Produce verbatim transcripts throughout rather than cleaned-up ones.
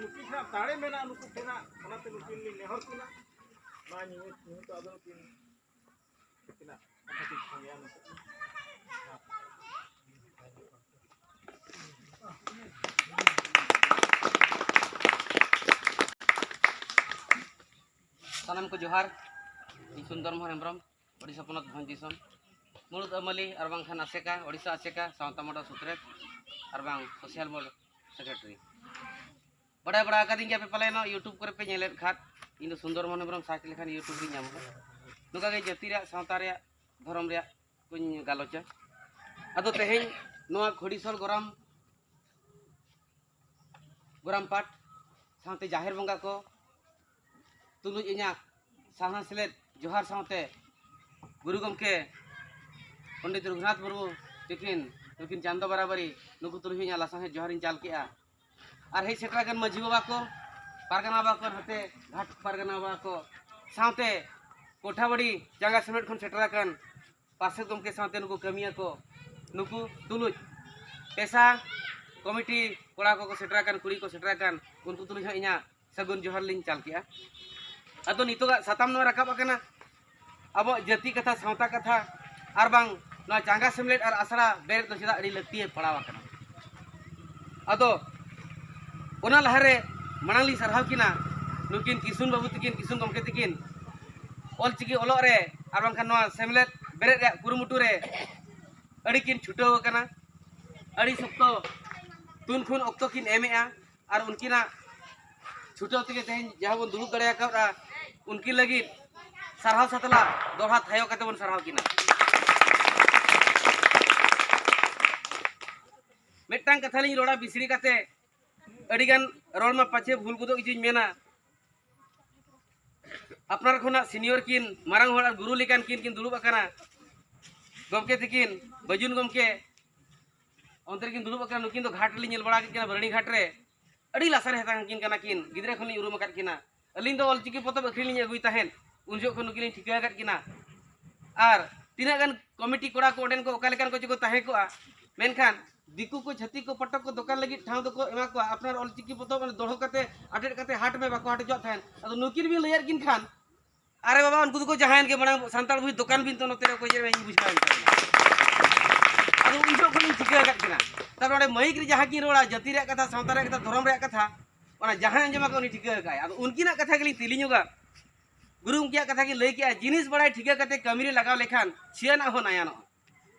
ᱱᱩᱠᱤᱱ ᱴᱷᱮᱱ ᱫᱟᱲᱮ ᱢᱮᱱᱟᱜᱼᱟ, ᱱᱩᱠᱩ ᱴᱷᱮᱱᱟᱜ, ᱚᱱᱟᱛᱮ ᱱᱩᱠᱤᱱ ᱞᱤᱧ ᱱᱮᱦᱚᱨ ᱠᱤᱱᱟ᱾ ᱢᱟ ᱧᱩ, ᱧᱩ ᱛᱚ ᱟᱫᱚ ᱱᱩᱠᱤᱱ, ᱱᱩᱠᱤᱱᱟᱜ ᱠᱟᱛᱷᱟ ᱠᱤᱱ ᱥᱟᱸᱜᱮᱭᱟ ᱱᱩᱠᱩ᱾ ᱥᱟᱱᱟᱢ ᱠᱚ ᱡᱚᱦᱟᱨ᱾ ᱤᱧ ᱥᱩᱱᱫᱚᱨ ᱢᱳᱦᱚᱱ ᱦᱮᱢᱵᱨᱚᱢ, ᱳᱰᱤᱥᱟ ᱯᱚᱱᱚᱛ ᱵᱷᱚᱸᱡᱽ ᱫᱤᱥᱚᱢ, ᱢᱩᱲᱩᱫ ᱟᱹᱢᱟᱹᱞᱤ ᱟᱨ ᱵᱟᱝᱠᱷᱟᱱ ᱟᱥᱮᱠᱟ, ᱳᱰᱤᱥᱟ ᱟᱥᱮᱠᱟ ᱥᱟᱶᱛᱟ ᱢᱚᱰᱚᱞ ᱥᱩᱛᱨᱮᱛ ᱟᱨ ᱵᱟᱝ ᱥᱳᱥᱟᱞ ᱵᱳᱨᱰ ᱥᱮᱠᱨᱮᱴᱟᱨᱤ᱾ ᱵᱟᱰᱟᱭ ᱵᱟᱲᱟ ᱟᱠᱟᱫᱤᱧ ᱜᱮᱭᱟᱯᱮ ᱯᱟᱞᱮᱱᱚᱜ, YouTube ᱠᱚᱨᱮ ᱯᱮ ᱧᱮᱞᱮᱫ ᱠᱷᱟᱱ, ᱤᱧ ᱫᱚ ᱥᱩᱱᱫᱚᱨ ᱢᱳᱦᱚᱱ ᱦᱮᱢᱵᱨᱚᱢ search ᱞᱮᱠᱷᱟᱱ YouTube ᱨᱤᱧ ᱧᱟᱢᱚᱜᱼᱟ᱾ ᱱᱚᱝᱠᱟ ᱜᱮ ᱡᱟᱹᱛᱤ ᱨᱮᱭᱟᱜ, ᱥᱟᱶᱛᱟ ᱨᱮᱭᱟᱜ, ᱫᱷᱚᱨᱚᱢ ᱨᱮᱭᱟᱜ ᱠᱚᱧ ᱜᱟᱞᱚᱪᱟ᱾ ᱟᱫᱚ ᱛᱮᱦᱮᱧ ᱱᱚᱣᱟ ᱠᱷᱚᱲᱤᱥᱚᱞ ᱜᱚᱨᱟᱢ, ᱜᱚᱨᱟᱢ ᱯᱟᱴ ᱥᱟᱶᱛᱮ ᱡᱟᱦᱮᱨ ᱵᱚᱸᱜᱟ ᱠᱚ ᱛᱩᱞᱩᱡ ᱤᱧᱟᱹᱜ ᱥᱟᱨᱦᱟᱣ ᱥᱮᱞᱮᱫ ᱡᱚᱦᱟᱨ ᱥᱟᱶᱛᱮ ᱜᱩᱨᱩ ᱜᱚᱢᱠᱮ ᱯᱚᱱᱰᱤᱛ ᱨᱚᱜᱷᱩᱱᱟᱛᱷ ᱢᱩᱨᱢᱩ ᱛᱤᱠᱤᱱ, ᱱᱩᱠᱤᱱ ᱪᱟᱸᱫᱚ ᱵᱟᱨᱟᱵᱟᱨᱤ, ᱱᱩᱠᱩ ᱛᱩᱞᱩᱡ ᱦᱚᱸ ᱤᱧᱟᱹᱜ ᱞᱟᱥᱟᱬᱦᱮᱫ ᱡᱚᱦᱟᱨᱤᱧ ᱪᱟᱞ ᱠᱮᱜᱼᱟ᱾ ᱟᱨ ᱦᱮᱡ ᱥᱮᱴᱮᱨ ᱟᱠᱟᱱ ᱢᱟᱹᱡᱷᱤ ᱵᱟᱵᱟ ᱠᱚ, ᱯᱟᱨᱜᱟᱱᱟ ᱵᱟᱵᱟ ᱠᱚ, ᱱᱚᱛᱮ ᱜᱷᱟᱴ ᱯᱟᱨᱜᱟᱱᱟ ᱵᱟᱵᱟ ᱠᱚ, ᱥᱟᱶᱛᱮ ᱠᱚᱴᱷᱟᱵᱟᱲᱤ ᱪᱟᱸᱜᱟ ᱥᱮᱢᱞᱮᱫ ᱠᱷᱚᱱ ᱥᱮᱴᱮᱨ ᱟᱠᱟᱱ ᱯᱟᱨᱥᱮᱛ ᱜᱚᱢᱠᱮ ᱥᱟᱶᱛᱮ ᱱᱩᱠᱩ ᱠᱟᱹᱢᱤᱭᱟᱹ ᱠᱚ, ᱱᱩᱠᱩ ᱛᱩᱞᱩᱡ ᱯᱮᱥᱟ ᱠᱚᱢᱤᱴᱤ ᱠᱚᱲᱟ ᱠᱚᱠᱚ ᱥᱮᱴᱮᱨ ᱟᱠᱟᱱ, ᱠᱩᱲᱤ ᱠᱚ ᱥᱮᱴᱮᱨ ᱟᱠᱟᱱ, ᱩᱱᱠᱩ ᱛᱩᱞᱩᱡ ᱦᱚᱸ ᱤᱧᱟᱹᱜ ᱥᱟᱹᱜᱩᱱ ᱡᱚᱦᱟᱨ ᱞᱤᱧ ᱪᱟᱞ ᱠᱮᱜᱼᱟ᱾ ᱟᱫᱚ ᱱᱤᱛᱚᱜᱟᱜ ᱥᱟᱛᱟᱢ ᱱᱚᱣᱟ ᱨᱟᱠᱟᱵ ᱟᱠᱟᱱᱟ, ᱟᱵᱚᱣᱟᱜ ᱡᱟᱹᱛᱤ ᱠᱟᱛᱷᱟ, ᱥᱟᱶᱛᱟ ᱠᱟᱛᱷᱟ, ᱟᱨ ᱵᱟᱝ ᱱᱚᱣᱟ ᱪᱟᱸᱜᱟ ᱥᱮᱢᱞᱮᱫ ᱟᱨ ᱟᱥᱲᱟ ᱵᱮᱨᱮᱫ ᱫᱚ ᱪᱮᱫᱟᱜ ᱟᱹᱰᱤ ᱞᱟᱹᱠᱛᱤ ᱯᱟᱲᱟᱣ ᱟᱠᱟᱱᱟ᱾ ᱟᱫᱚ ᱚᱱᱟ ᱞᱟᱦᱟᱨᱮ ᱢᱟᱲᱟᱝ ᱞᱤᱧ ᱥᱟᱨᱦᱟᱣ ᱠᱤᱱᱟ ᱱᱩᱠᱤᱱ ᱠᱤᱥᱩᱱ ᱵᱟᱹᱵᱩ ᱛᱟᱹᱠᱤᱱ, ᱠᱤᱥᱩᱱ ᱜᱚᱢᱠᱮ ᱛᱟᱹᱠᱤᱱ, ᱚᱞᱪᱤᱠᱤ ᱚᱞᱚᱜ ᱨᱮ ᱟᱨ ᱵᱟᱝᱠᱷᱟᱱ ᱱᱚᱣᱟ ᱥᱮᱢᱞᱮᱫ ᱵᱮᱨᱮᱫ ᱨᱮᱭᱟᱜ ᱠᱩᱨᱩᱢᱩᱴᱩ ᱨᱮ ᱟᱹᱰᱤ ᱠᱤᱱ ᱪᱷᱩᱴᱟᱹᱣ ᱟᱠᱟᱱᱟ᱾ ᱟᱹᱰᱤ ᱥᱚᱠᱛᱚ ᱛᱩᱱ ᱠᱷᱚᱱ ᱚᱠᱛᱚ ᱠᱤᱱ ᱮᱢᱮᱜᱼᱟ᱾ ᱟᱨ ᱩᱱᱠᱤᱱᱟᱜ ᱪᱷᱩᱴᱟᱹᱣ ᱛᱮᱜᱮ ᱛᱮᱦᱮᱧ ᱡᱟᱦᱟᱸ ᱵᱚᱱ ᱫᱩᱲᱩᱵ ᱫᱟᱲᱮ ᱟᱠᱟᱫᱼᱟ, ᱩᱱᱠᱤᱱ ᱞᱟᱹᱜᱤᱫ ᱥᱟᱨᱦᱟᱣ ᱥᱟᱛᱞᱟ ᱫᱚᱦᱲᱟ ᱛᱷᱟᱭᱚ ᱠᱟᱛᱮ ᱵᱚᱱ ᱥᱟᱨᱦᱟᱣ ᱠᱤᱱᱟ᱾ ᱢᱤᱫᱴᱟᱝ ᱠᱟᱛᱷᱟ ᱞᱤᱧ ᱨᱚᱲᱟ ᱵᱤᱥᱲᱤ ᱠᱟᱛᱮ, ᱟᱹᱰᱤᱜᱟᱱ ᱨᱚᱲ ᱢᱟ ᱯᱟᱪᱷᱮ ᱵᱷᱩᱞ ᱜᱚᱫᱚᱜ ᱜᱮᱪᱚᱧ ᱢᱮᱱᱟ, ᱟᱯᱱᱟᱨ ᱠᱷᱚᱱᱟᱜ ᱥᱤᱱᱤᱭᱚᱨ ᱠᱤᱱ, ᱢᱟᱨᱟᱝ ᱦᱚᱲ ᱟᱨ ᱜᱩᱨᱩ ᱞᱮᱠᱟᱱ ᱠᱤᱱ ᱠᱤᱱ ᱫᱩᱲᱩᱵ ᱟᱠᱟᱱᱟ᱾ ᱜᱚᱢᱠᱮ ᱛᱤᱠᱤᱱ, ᱵᱟᱹᱡᱩᱱ ᱜᱚᱢᱠᱮ, ᱚᱱᱛᱮ ᱨᱮᱠᱤᱱ ᱫᱩᱲᱩᱵ ᱟᱠᱟᱱᱟ᱾ ᱱᱩᱠᱤᱱ ᱫᱚ ᱜᱷᱟᱴ ᱨᱮᱞᱤᱧ ᱧᱮᱞ ᱵᱟᱲᱟ ᱠᱮᱫ ᱠᱤᱱᱟ, ᱵᱟᱹᱨᱟᱹᱲᱤ ᱜᱷᱟᱴ ᱨᱮ᱾ ᱟᱹᱰᱤ ᱞᱟᱥᱟᱨ ᱦᱮᱛᱟᱝ ᱠᱤᱱ ᱠᱟᱱᱟ ᱠᱤᱱ, ᱜᱤᱫᱽᱨᱟᱹ ᱠᱷᱚᱱ ᱞᱤᱧ ᱩᱨᱩᱢ ᱟᱠᱟᱫ ᱠᱤᱱᱟ᱾ ᱟᱹᱞᱤᱧ ᱫᱚ ᱚᱞᱪᱤᱠᱤ ᱯᱚᱛᱚᱵ ᱟᱹᱠᱷᱨᱤᱧ ᱞᱤᱧ ᱟᱹᱜᱩᱭ ᱛᱟᱦᱮᱸᱫ, ᱩᱱ ᱡᱚᱦᱚᱜ ᱠᱷᱚᱱ ᱱᱩᱠᱤᱱ ᱞᱤᱧ ᱴᱷᱤᱠᱟᱹ ᱟᱠᱟᱫ ᱠᱤᱱᱟ᱾ ᱟᱨ ᱛᱤᱱᱟᱹᱜ ᱜᱟᱱ ᱠᱚᱢᱤᱴᱤ ᱠᱚᱲᱟ ᱠᱚ ᱚᱸᱰᱮᱱ ᱠᱚ ᱚᱠᱟ ᱞᱮᱠᱟᱱ ᱠᱚ ᱪᱚ ᱠᱚ ᱛᱟᱦᱮᱸ ᱠᱚᱜᱼᱟ, ᱢᱮᱱᱠᱷᱟᱱ ᱫᱤᱠᱩ ᱠᱚ, ᱪᱷᱟᱹᱛᱤᱠ ᱠᱚ, ᱯᱟᱴᱚᱠ ᱠᱚ ᱫᱚᱠᱟᱱ ᱞᱟᱹᱜᱤᱫ ᱴᱷᱟᱶ ᱫᱚᱠᱚ ᱮᱢᱟ ᱠᱚᱣᱟ, ᱟᱯᱱᱟᱨ ᱚᱞᱪᱤᱠᱤ ᱯᱚᱛᱚᱵ ᱚᱱᱟ ᱫᱚᱦᱚ ᱠᱟᱛᱮ ᱟᱴᱮᱫ ᱠᱟᱛᱮ ᱦᱟᱴ ᱢᱮ ᱵᱟᱠᱚ ᱦᱟᱴ ᱦᱚᱪᱚᱣᱟᱜ ᱛᱟᱦᱮᱸᱫ᱾ ᱟᱫᱚ ᱱᱩᱠᱤᱱ ᱵᱤᱱ ᱞᱟᱹᱭᱟᱫ ᱠᱤᱱ ᱠᱷᱟᱱ, ᱟᱨᱮ ᱵᱟᱵᱟ, ᱩᱱᱠᱩ ᱫᱚᱠᱚ ᱡᱟᱦᱟᱸᱭᱮᱱ ᱜᱮ, ᱢᱟᱲᱟᱝ ᱥᱟᱱᱛᱟᱲ ᱵᱩᱡᱽ ᱫᱚᱠᱟᱱ ᱵᱤᱱ ᱛᱚ ᱱᱚᱛᱮ ᱨᱮ ᱚᱠᱚᱭ ᱪᱮᱫ ᱤᱧ ᱵᱩᱡᱽ ᱵᱟᱝ ᱠᱟᱱᱟ᱾ ᱟᱫᱚ ᱩᱱ ᱡᱚᱠᱷᱚᱱ ᱠᱷᱚᱱᱤᱧ ᱴᱷᱤᱠᱟᱹ ᱟᱠᱟᱫ ᱠᱤᱱᱟ᱾ ᱛᱟᱨᱯᱚᱨ ᱚᱸᱰᱮ ᱢᱟᱹᱭᱤᱠ ᱨᱮ ᱡᱟᱦᱟᱸ ᱠᱤᱱ ᱨᱚᱲᱟ, ᱡᱟᱹᱛᱤ ᱨᱮᱭᱟᱜ ᱠᱟᱛᱷᱟ, ᱥᱟᱶᱛᱟ ᱨᱮᱭᱟᱜ ᱠᱟᱛᱷᱟ, ᱫᱷᱚᱨᱚᱢ ᱨᱮᱭᱟᱜ ᱠᱟᱛᱷᱟ, ᱚᱱᱟ ᱡᱟᱦᱟᱸᱭ ᱟᱸᱡᱚᱢ ᱟᱠᱟᱫ ᱩᱱᱤ ᱴᱷᱤᱠᱟᱹ ᱟᱠᱟᱫᱼᱟᱭ᱾ ᱟᱫᱚ ᱩᱱᱠᱤᱱᱟᱜ ᱠᱟᱛᱷᱟ ᱜᱮᱞᱤᱧ ᱛᱤᱞᱤ ᱧᱚᱜᱟ᱾ ᱜᱩᱨᱩ ᱜᱚᱢᱠᱮᱭᱟᱜ ᱠᱟᱛᱷᱟ ᱠᱤᱱ ᱞᱟᱹᱭ ᱠᱮᱜᱼᱟ, "ᱡᱤᱱᱤᱥ ᱵᱟᱲᱟᱭ ᱴᱷᱤᱠᱟᱹ ᱠᱟᱛᱮ ᱠᱟᱹᱢᱤ ᱨᱮ ᱞᱟᱜᱟᱣ ᱞᱮᱠᱷᱟᱱ ᱥᱤᱭᱟᱱᱟᱜ ᱦᱚᱸ ᱱᱟᱭᱟᱱᱚᱜᱼᱟ᱾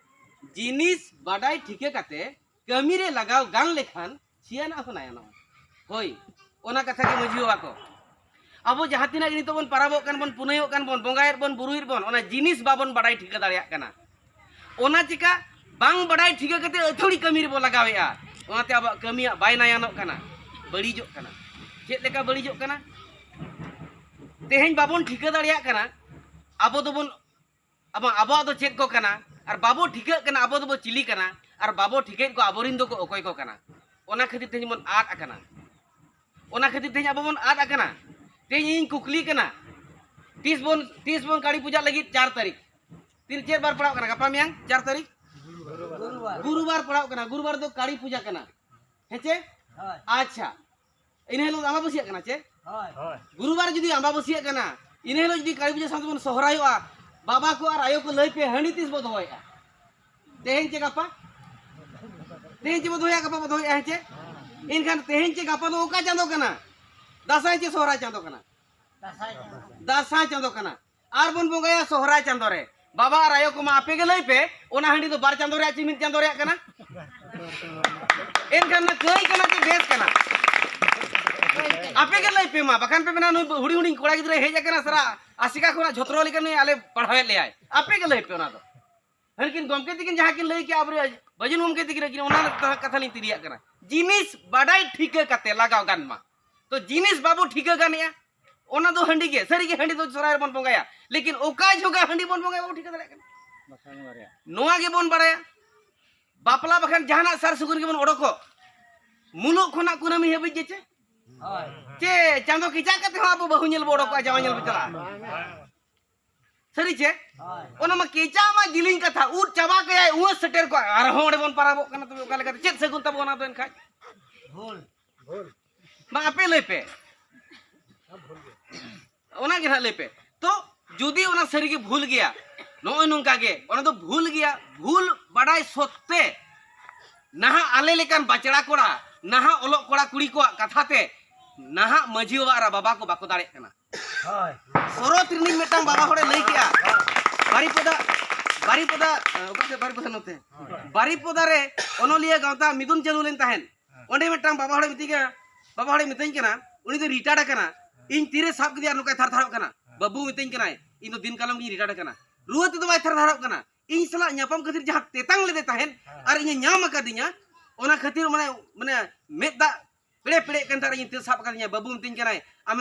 ᱡᱤᱱᱤᱥ ᱵᱟᱰᱟᱭ ᱴᱷᱤᱠᱟᱹ ᱠᱟᱛᱮ ᱠᱟᱹᱢᱤ ᱨᱮ ᱞᱟᱜᱟᱣ ᱜᱟᱱ ᱞᱮᱠᱷᱟᱱ ᱥᱤᱭᱟᱱᱟᱜ ᱦᱚᱸ ᱱᱟᱭᱟᱱᱚᱜᱼᱟ᱾" ᱦᱳᱭ, ᱚᱱᱟ ᱠᱟᱛᱷᱟ ᱜᱮ ᱢᱟᱹᱡᱷᱤ ᱵᱟᱵᱟ ᱠᱚ᱾ ᱟᱵᱚ ᱡᱟᱦᱟᱸ ᱛᱤᱱᱟᱹᱜ ᱜᱮ ᱱᱤᱛᱚᱜ ᱵᱚᱱ ᱯᱟᱨᱟᱵᱚᱜ ᱠᱟᱱ ᱵᱚᱱ, ᱯᱩᱱᱟᱹᱭᱚᱜ ᱠᱟᱱ ᱵᱚᱱ, ᱵᱚᱸᱜᱟᱭᱮᱫ ᱵᱚᱱ, ᱵᱩᱨᱩᱭᱮᱫ ᱵᱚᱱ, ᱚᱱᱟ ᱡᱤᱱᱤᱥ ᱵᱟᱵᱚᱱ ᱵᱟᱰᱟᱭ ᱴᱷᱤᱠᱟᱹ ᱫᱟᱲᱮᱭᱟᱜ ᱠᱟᱱᱟ᱾ ᱚᱱᱟ ᱪᱤᱠᱟ ᱵᱟᱝ ᱵᱟᱰᱟᱭ ᱴᱷᱤᱠᱟᱹ ᱠᱟᱛᱮ ᱟᱹᱛᱷᱟᱹᱲᱤ ᱠᱟᱹᱢᱤ ᱨᱮᱵᱚ ᱞᱟᱜᱟᱣᱮᱫᱼᱟ᱾ ᱚᱱᱟᱛᱮ ᱟᱵᱚᱣᱟᱜ ᱠᱟᱹᱢᱤᱭᱟᱜ ᱵᱟᱭ ᱱᱟᱭᱟᱱᱚᱜ ᱠᱟᱱᱟ, ᱵᱟᱹᱲᱤᱡᱚᱜ ᱠᱟᱱᱟ᱾ ᱪᱮᱫ ᱞᱮᱠᱟ ᱵᱟᱹᱲᱤᱡᱚᱜ ᱠᱟᱱᱟ? ᱛᱮᱦᱮᱧ ᱵᱟᱵᱚᱱ ᱴᱷᱤᱠᱟᱹ ᱫᱟᱲᱮᱭᱟᱜ ᱠᱟᱱᱟ ᱟᱵᱚ ᱫᱚᱵᱚᱱ, ᱟᱵᱚ, ᱟᱵᱚᱣᱟᱜ ᱫᱚ ᱪᱮᱫ ᱠᱚ ᱠᱟᱱᱟ, ᱟᱨ ᱵᱟᱵᱚ ᱴᱷᱤᱠᱟᱹᱜ ᱠᱟᱱᱟ ᱟᱵᱚ ᱫᱚᱵᱚ ᱪᱤᱞᱤ ᱠᱟᱱᱟ, ᱟᱨ ᱵᱟᱵᱚ ᱴᱷᱤᱠᱟᱹᱭᱮᱫ ᱠᱚᱣᱟ ᱟᱵᱚᱨᱮᱱ ᱫᱚᱠᱚ ᱚᱠᱚᱭ ᱠᱚ ᱠᱟᱱᱟ᱾ ᱚᱱᱟ ᱠᱷᱟᱹᱛᱤᱨ ᱛᱮᱦᱮᱧ ᱵᱚᱱ ᱟᱫ ᱟᱠᱟᱱᱟ᱾ ᱚᱱᱟ ᱠᱷᱟᱹᱛᱤᱨ ᱛᱮᱦᱮᱧ ᱟᱵᱚ ᱵᱚᱱ ᱟᱫ ᱟᱠᱟᱱᱟ᱾ ᱛᱮᱦᱮᱧ ᱤᱧ ᱠᱩᱠᱞᱤ ᱠᱟᱱᱟ, ᱛᱤᱥ ᱵᱚᱱ, ᱛᱤᱥ ᱵᱚᱱ ᱠᱟᱹᱲᱤ ᱯᱩᱡᱟᱹ ᱞᱟᱹᱜᱤᱫ? ᱪᱟᱨ ᱛᱟᱹᱨᱤᱠᱷ᱾ ᱛᱤᱱ, ᱪᱮᱫ ᱵᱟᱨ ᱯᱟᱲᱟᱜ ᱠᱟᱱᱟ ᱜᱟᱯᱟ ᱢᱮᱭᱟᱝ? ᱪᱟᱨ ᱛᱟᱹᱨᱤᱠᱷ ᱜᱩᱨᱩᱵᱟᱨ ᱯᱟᱲᱟᱜ ᱠᱟᱱᱟ᱾ ᱜᱩᱨᱩᱵᱟᱨ ᱫᱚ ᱠᱟᱹᱲᱤ ᱯᱩᱡᱟᱹ ᱠᱟᱱᱟ, ᱦᱮᱸ ᱪᱮ? ᱟᱪᱪᱷᱟ, ᱤᱱᱟᱹ ᱦᱤᱞᱳᱜ ᱫᱚ ᱟᱢᱵᱟᱵᱟᱹᱥᱤᱭᱟᱹᱜ ᱠᱟᱱᱟ ᱪᱮ? ᱜᱩᱨᱩᱵᱟᱨ ᱡᱩᱫᱤ ᱟᱢᱵᱟᱵᱟᱹᱥᱤᱭᱟᱹᱜ ᱠᱟᱱᱟ, ᱤᱱᱟᱹ ᱦᱤᱞᱳᱜ ᱡᱩᱫᱤ ᱠᱟᱹᱲᱤ ᱯᱩᱡᱟᱹ ᱥᱟᱶ ᱛᱮᱵᱚᱱ ᱥᱚᱦᱨᱟᱭᱚᱜᱼᱟ, ᱵᱟᱵᱟ ᱠᱚ ᱟᱨ ᱟᱭᱳ ᱠᱚ ᱞᱟᱹᱭ ᱯᱮ, ᱦᱟᱺᱰᱤ ᱛᱤᱥ ᱵᱚ ᱫᱚᱦᱚᱭᱮᱜᱼᱟ? ᱛᱮᱦᱮᱧ ᱪᱮ ᱜᱟᱯᱟ? ᱛᱮᱦᱮᱧ ᱪᱮ ᱵᱚ ᱫᱚᱦᱚᱭᱟ, ᱜᱟᱯᱟ ᱵᱚ ᱫᱚᱦᱚᱭᱟ, ᱦᱮᱸ ᱪᱮ? ᱮᱱᱠᱷᱟᱱ ᱛᱮᱦᱮᱧ ᱪᱮ ᱜᱟᱯᱟ ᱫᱚ ᱚᱠᱟ ᱪᱟᱸᱫᱚ ᱠᱟᱱᱟ? ᱫᱟᱸᱥᱟᱭ ᱪᱮ ᱥᱚᱦᱨᱟᱭ ᱪᱟᱸᱫᱚ ᱠᱟᱱᱟ? ᱫᱟᱸᱥᱟᱭ ᱪᱟᱸᱫᱚ ᱠᱟᱱᱟ᱾ ᱟᱨ ᱵᱚᱱ ᱵᱚᱸᱜᱟᱭᱟ ᱥᱚᱦᱨᱟᱭ ᱪᱟᱸᱫᱚ ᱨᱮ᱾ ᱵᱟᱵᱟ ᱟᱨ ᱟᱭᱳ ᱠᱚᱢᱟ, ᱟᱯᱮ ᱜᱮ ᱞᱟᱹᱭ ᱯᱮ, ᱚᱱᱟ ᱦᱟᱺᱰᱤ ᱫᱚ ᱵᱟᱨ ᱪᱟᱸᱫᱚ ᱨᱮᱭᱟᱜ ᱪᱮ ᱢᱤᱫ ᱪᱟᱸᱫᱚ ᱨᱮᱭᱟᱜ ᱠᱟᱱᱟ? ᱮᱱᱠᱷᱟᱱ ᱚᱱᱟ ᱠᱟᱹᱭ ᱠᱟᱱᱟ ᱪᱮ ᱵᱮᱥ ᱠᱟᱱᱟ? ᱟᱯᱮ ᱜᱮ ᱞᱟᱹᱭ ᱯᱮ ᱢᱟ, ᱵᱟᱠᱷᱟᱱ ᱯᱮ ᱢᱮᱱᱟ, "ᱱᱩᱭ ᱦᱩᱰᱤᱧ ᱦᱩᱰᱤᱧ ᱠᱚᱲᱟ ᱜᱤᱫᱽᱨᱟᱹᱭ ᱦᱮᱡ ᱟᱠᱟᱱᱟ, ᱥᱟᱨᱟ ᱟᱥᱮᱠᱟ ᱠᱷᱚᱱᱟᱜ ᱡᱷᱚᱛᱨᱚ ᱞᱮᱠᱟ ᱱᱩᱭ ᱟᱞᱮ ᱯᱟᱲᱦᱟᱣᱮᱫ ᱞᱮᱭᱟᱭ᱾" ᱟᱯᱮ ᱜᱮ ᱞᱟᱹᱭ ᱯᱮ ᱚᱱᱟ ᱫᱚ᱾ ᱦᱟᱹᱱᱠᱤᱱ ᱜᱚᱢᱠᱮ ᱛᱤᱠᱤᱱ ᱡᱟᱦᱟᱸ ᱠᱤᱱ ᱞᱟᱹᱭ ᱠᱮᱜᱼᱟ, ᱟᱵᱚᱨᱮᱱ ᱵᱟᱹᱡᱩᱱ ᱜᱚᱢᱠᱮ ᱛᱤᱠᱤᱱ ᱟᱹᱠᱤᱱ, ᱚᱱᱟ ᱠᱟᱛᱷᱟ ᱞᱤᱧ ᱛᱤᱨᱤᱭᱟᱜ ᱠᱟᱱᱟ᱾ ᱡᱤᱱᱤᱥ ᱵᱟᱰᱟᱭ ᱴᱷᱤᱠᱟᱹ ᱠᱟᱛᱮ ᱞᱟᱜᱟᱣ ᱜᱟᱱ ᱢᱟ᱾ ᱛᱚ ᱡᱤᱱᱤᱥ ᱵᱟᱵᱚ ᱴᱷᱤᱠᱟᱹ ᱜᱟᱱᱮᱜᱼᱟ, ᱚᱱᱟ ᱫᱚ ᱦᱟᱺᱰᱤ ᱜᱮ, ᱥᱟᱹᱨᱤ ᱜᱮ ᱦᱟᱺᱰᱤ ᱫᱚ ᱥᱚᱦᱨᱟᱭ ᱨᱮᱵᱚᱱ ᱵᱚᱸᱜᱟᱭᱟ, ᱞᱮᱠᱤᱱ ᱚᱠᱟ ᱡᱚᱦᱚᱜ ᱦᱟᱺᱰᱤ ᱵᱚᱱ ᱵᱚᱸᱜᱟᱭᱟ ᱵᱟᱵᱚ ᱴᱷᱤᱠᱟᱹ ᱫᱟᱲᱮᱭᱟᱜ ᱠᱟᱱᱟ᱾ ᱱᱚᱣᱟ ᱜᱮᱵᱚᱱ ᱵᱟᱲᱟᱭᱟ, ᱵᱟᱯᱞᱟ ᱵᱟᱠᱷᱟᱱ ᱡᱟᱦᱟᱱᱟᱜ ᱥᱟᱨ ᱥᱟᱹᱜᱩᱱ ᱜᱮᱵᱚᱱ ᱚᱰᱚᱠᱚᱜ, ᱢᱩᱞᱩᱜ ᱠᱷᱚᱱᱟᱜ ᱠᱩᱱᱟᱹᱢᱤ ᱦᱟᱹᱵᱤᱡ ᱜᱮ ᱪᱮ? ᱪᱮ ᱪᱟᱸᱫᱚ ᱠᱮᱪᱟᱜ ᱠᱟᱛᱮ ᱦᱚᱸ ᱟᱵᱚ ᱵᱟᱹᱦᱩ ᱧᱮᱞ ᱵᱚ ᱚᱰᱚᱠᱚᱜᱼᱟ, ᱡᱟᱶᱟᱭ ᱧᱮᱞ ᱵᱚ ᱪᱟᱞᱟᱜᱼᱟ? ᱥᱟᱹᱨᱤ ᱪᱮ? ᱚᱱᱟ ᱢᱟ ᱠᱮᱪᱟ ᱢᱟ ᱡᱤᱞᱤᱧ ᱠᱟᱛᱷᱟ, ᱩᱫ ᱪᱟᱵᱟ ᱠᱟᱭᱟᱭ, ᱩᱣᱟᱹ ᱥᱮᱴᱮᱨ ᱠᱚᱜᱼᱟ, ᱟᱨᱦᱚᱸ ᱚᱸᱰᱮ ᱵᱚᱱ ᱯᱟᱨᱟᱵᱚᱜ ᱠᱟᱱᱟ᱾ ᱛᱚᱵᱮ ᱚᱠᱟ ᱞᱮᱠᱟᱛᱮ ᱪᱮᱫ ᱥᱟᱹᱜᱩᱱ ᱛᱟᱵᱚ ᱚᱱᱟ ᱫᱚ ᱮᱱᱠᱷᱟᱡ? ᱵᱷᱩᱞ᱾ ᱵᱷᱩᱞ᱾ ᱵᱟᱝ, ᱟᱯᱮ ᱞᱟᱹᱭ ᱯᱮ᱾ ᱚᱱᱟ ᱜᱮ ᱱᱟᱦᱟᱜ ᱞᱟᱹᱭ ᱯᱮ᱾ ᱛᱚ ᱡᱩᱫᱤ ᱚᱱᱟ ᱥᱟᱹᱨᱤ ᱜᱮ ᱵᱷᱩᱞ ᱜᱮᱭᱟ, ᱱᱚᱜᱼᱚᱭ ᱱᱚᱝᱠᱟ ᱜᱮ, ᱚᱱᱟ ᱫᱚ ᱵᱷᱩᱞ ᱜᱮᱭᱟ᱾ ᱵᱷᱩᱞ ᱵᱟᱰᱟᱭ ᱥᱚᱛᱛᱮ ᱱᱟᱦᱟᱜ ᱟᱞᱮ ᱞᱮᱠᱟᱱ ᱵᱟᱪᱲᱟ ᱠᱚᱲᱟ, ᱱᱟᱦᱟᱜ ᱚᱞᱚᱜ ᱠᱚᱲᱟ ᱠᱩᱲᱤ ᱠᱚᱣᱟᱜ ᱠᱟᱛᱷᱟ ᱛᱮ ᱱᱟᱦᱟᱜ ᱢᱟᱹᱡᱷᱤ ᱵᱟᱵᱟ ᱟᱨ ᱵᱟᱵᱟ ᱠᱚ ᱵᱟᱠᱚ ᱫᱟᱲᱮᱜ ᱠᱟᱱᱟ᱾ ᱦᱳᱭ᱾ ᱥᱚᱨᱚᱛ ᱨᱤᱱᱤᱡ ᱢᱤᱫᱴᱟᱝ ᱵᱟᱵᱟ ᱦᱚᱲᱮ ᱞᱟᱹᱭ ᱠᱮᱜᱼᱟ, ᱵᱟᱨᱤᱯᱚᱫᱟ, ᱵᱟᱨᱤᱯᱚᱫᱟ, ᱚᱠᱟ ᱥᱮᱫ ᱵᱟᱨᱤᱯᱚᱫᱟ? ᱱᱚᱛᱮ ᱵᱟᱨᱤᱯᱚᱫᱟ ᱨᱮ ᱚᱱᱚᱞᱤᱭᱟᱹ ᱜᱟᱶᱛᱟ ᱢᱤᱫᱩᱱ ᱪᱟᱹᱞᱩ ᱞᱮᱱ ᱛᱟᱦᱮᱸᱫ᱾ ᱚᱸᱰᱮ ᱢᱤᱫᱴᱟᱝ ᱵᱟᱵᱟ ᱦᱚᱲᱮ ᱢᱤᱛᱟᱹᱧ ᱠᱟᱱᱟ, ᱵᱟᱵᱟ ᱦᱚᱲᱮ ᱢᱤᱛᱟᱹᱧ ᱠᱟᱱᱟ, ᱩᱱᱤ ᱫᱚ ᱨᱤᱴᱟᱭᱟᱨᱰ ᱟᱠᱟᱱᱟ᱾ ᱤᱧ ᱛᱤᱨᱮ ᱥᱟᱵ ᱠᱮᱫᱮᱭᱟ ᱱᱚᱝᱠᱟᱭ ᱛᱷᱟᱨ ᱛᱷᱟᱨᱚᱜ ᱠᱟᱱᱟ᱾ ᱵᱟᱹᱵᱩ ᱢᱤᱛᱟᱹᱧ ᱠᱟᱱᱟᱭ, ᱤᱧ ᱫᱚ ᱫᱤᱱ ᱠᱟᱞᱚᱢ ᱜᱤᱧ ᱨᱤᱴᱟᱭᱟᱨᱰ ᱟᱠᱟᱱᱟ᱾ ᱨᱩᱣᱟᱹ ᱛᱮᱫᱚ ᱵᱟᱭ ᱛᱷᱟᱨ ᱛᱷᱟᱨᱚᱜ ᱠᱟᱱᱟ᱾ ᱤᱧ ᱥᱟᱞᱟᱜ ᱧᱟᱯᱟᱢ ᱠᱷᱟᱹᱛᱤᱨ ᱡᱟᱦᱟᱸ ᱛᱮᱛᱟᱝ ᱞᱮᱫᱮ ᱛᱟᱦᱮᱸᱫ ᱟᱨ ᱤᱧᱮ ᱧᱟᱢ ᱟᱠᱟᱫᱤᱧᱟ, ᱚᱱᱟ ᱠᱷᱟᱹᱛᱤᱨ ᱢᱟᱱᱮ, ᱢᱟᱱᱮ ᱢᱮᱫ ᱫᱟᱜ ᱯᱮᱲᱮ ᱯᱮᱲᱮᱜ ᱠᱟᱱ ᱛᱟᱦᱮᱸᱫ, ᱤᱧ ᱛᱤ ᱥᱟᱵ ᱟᱠᱟᱫᱤᱧᱟ, ᱵᱟᱹᱵᱩ ᱢᱤᱛᱟᱹᱧ ᱠᱟᱱᱟᱭ, ᱟᱢ,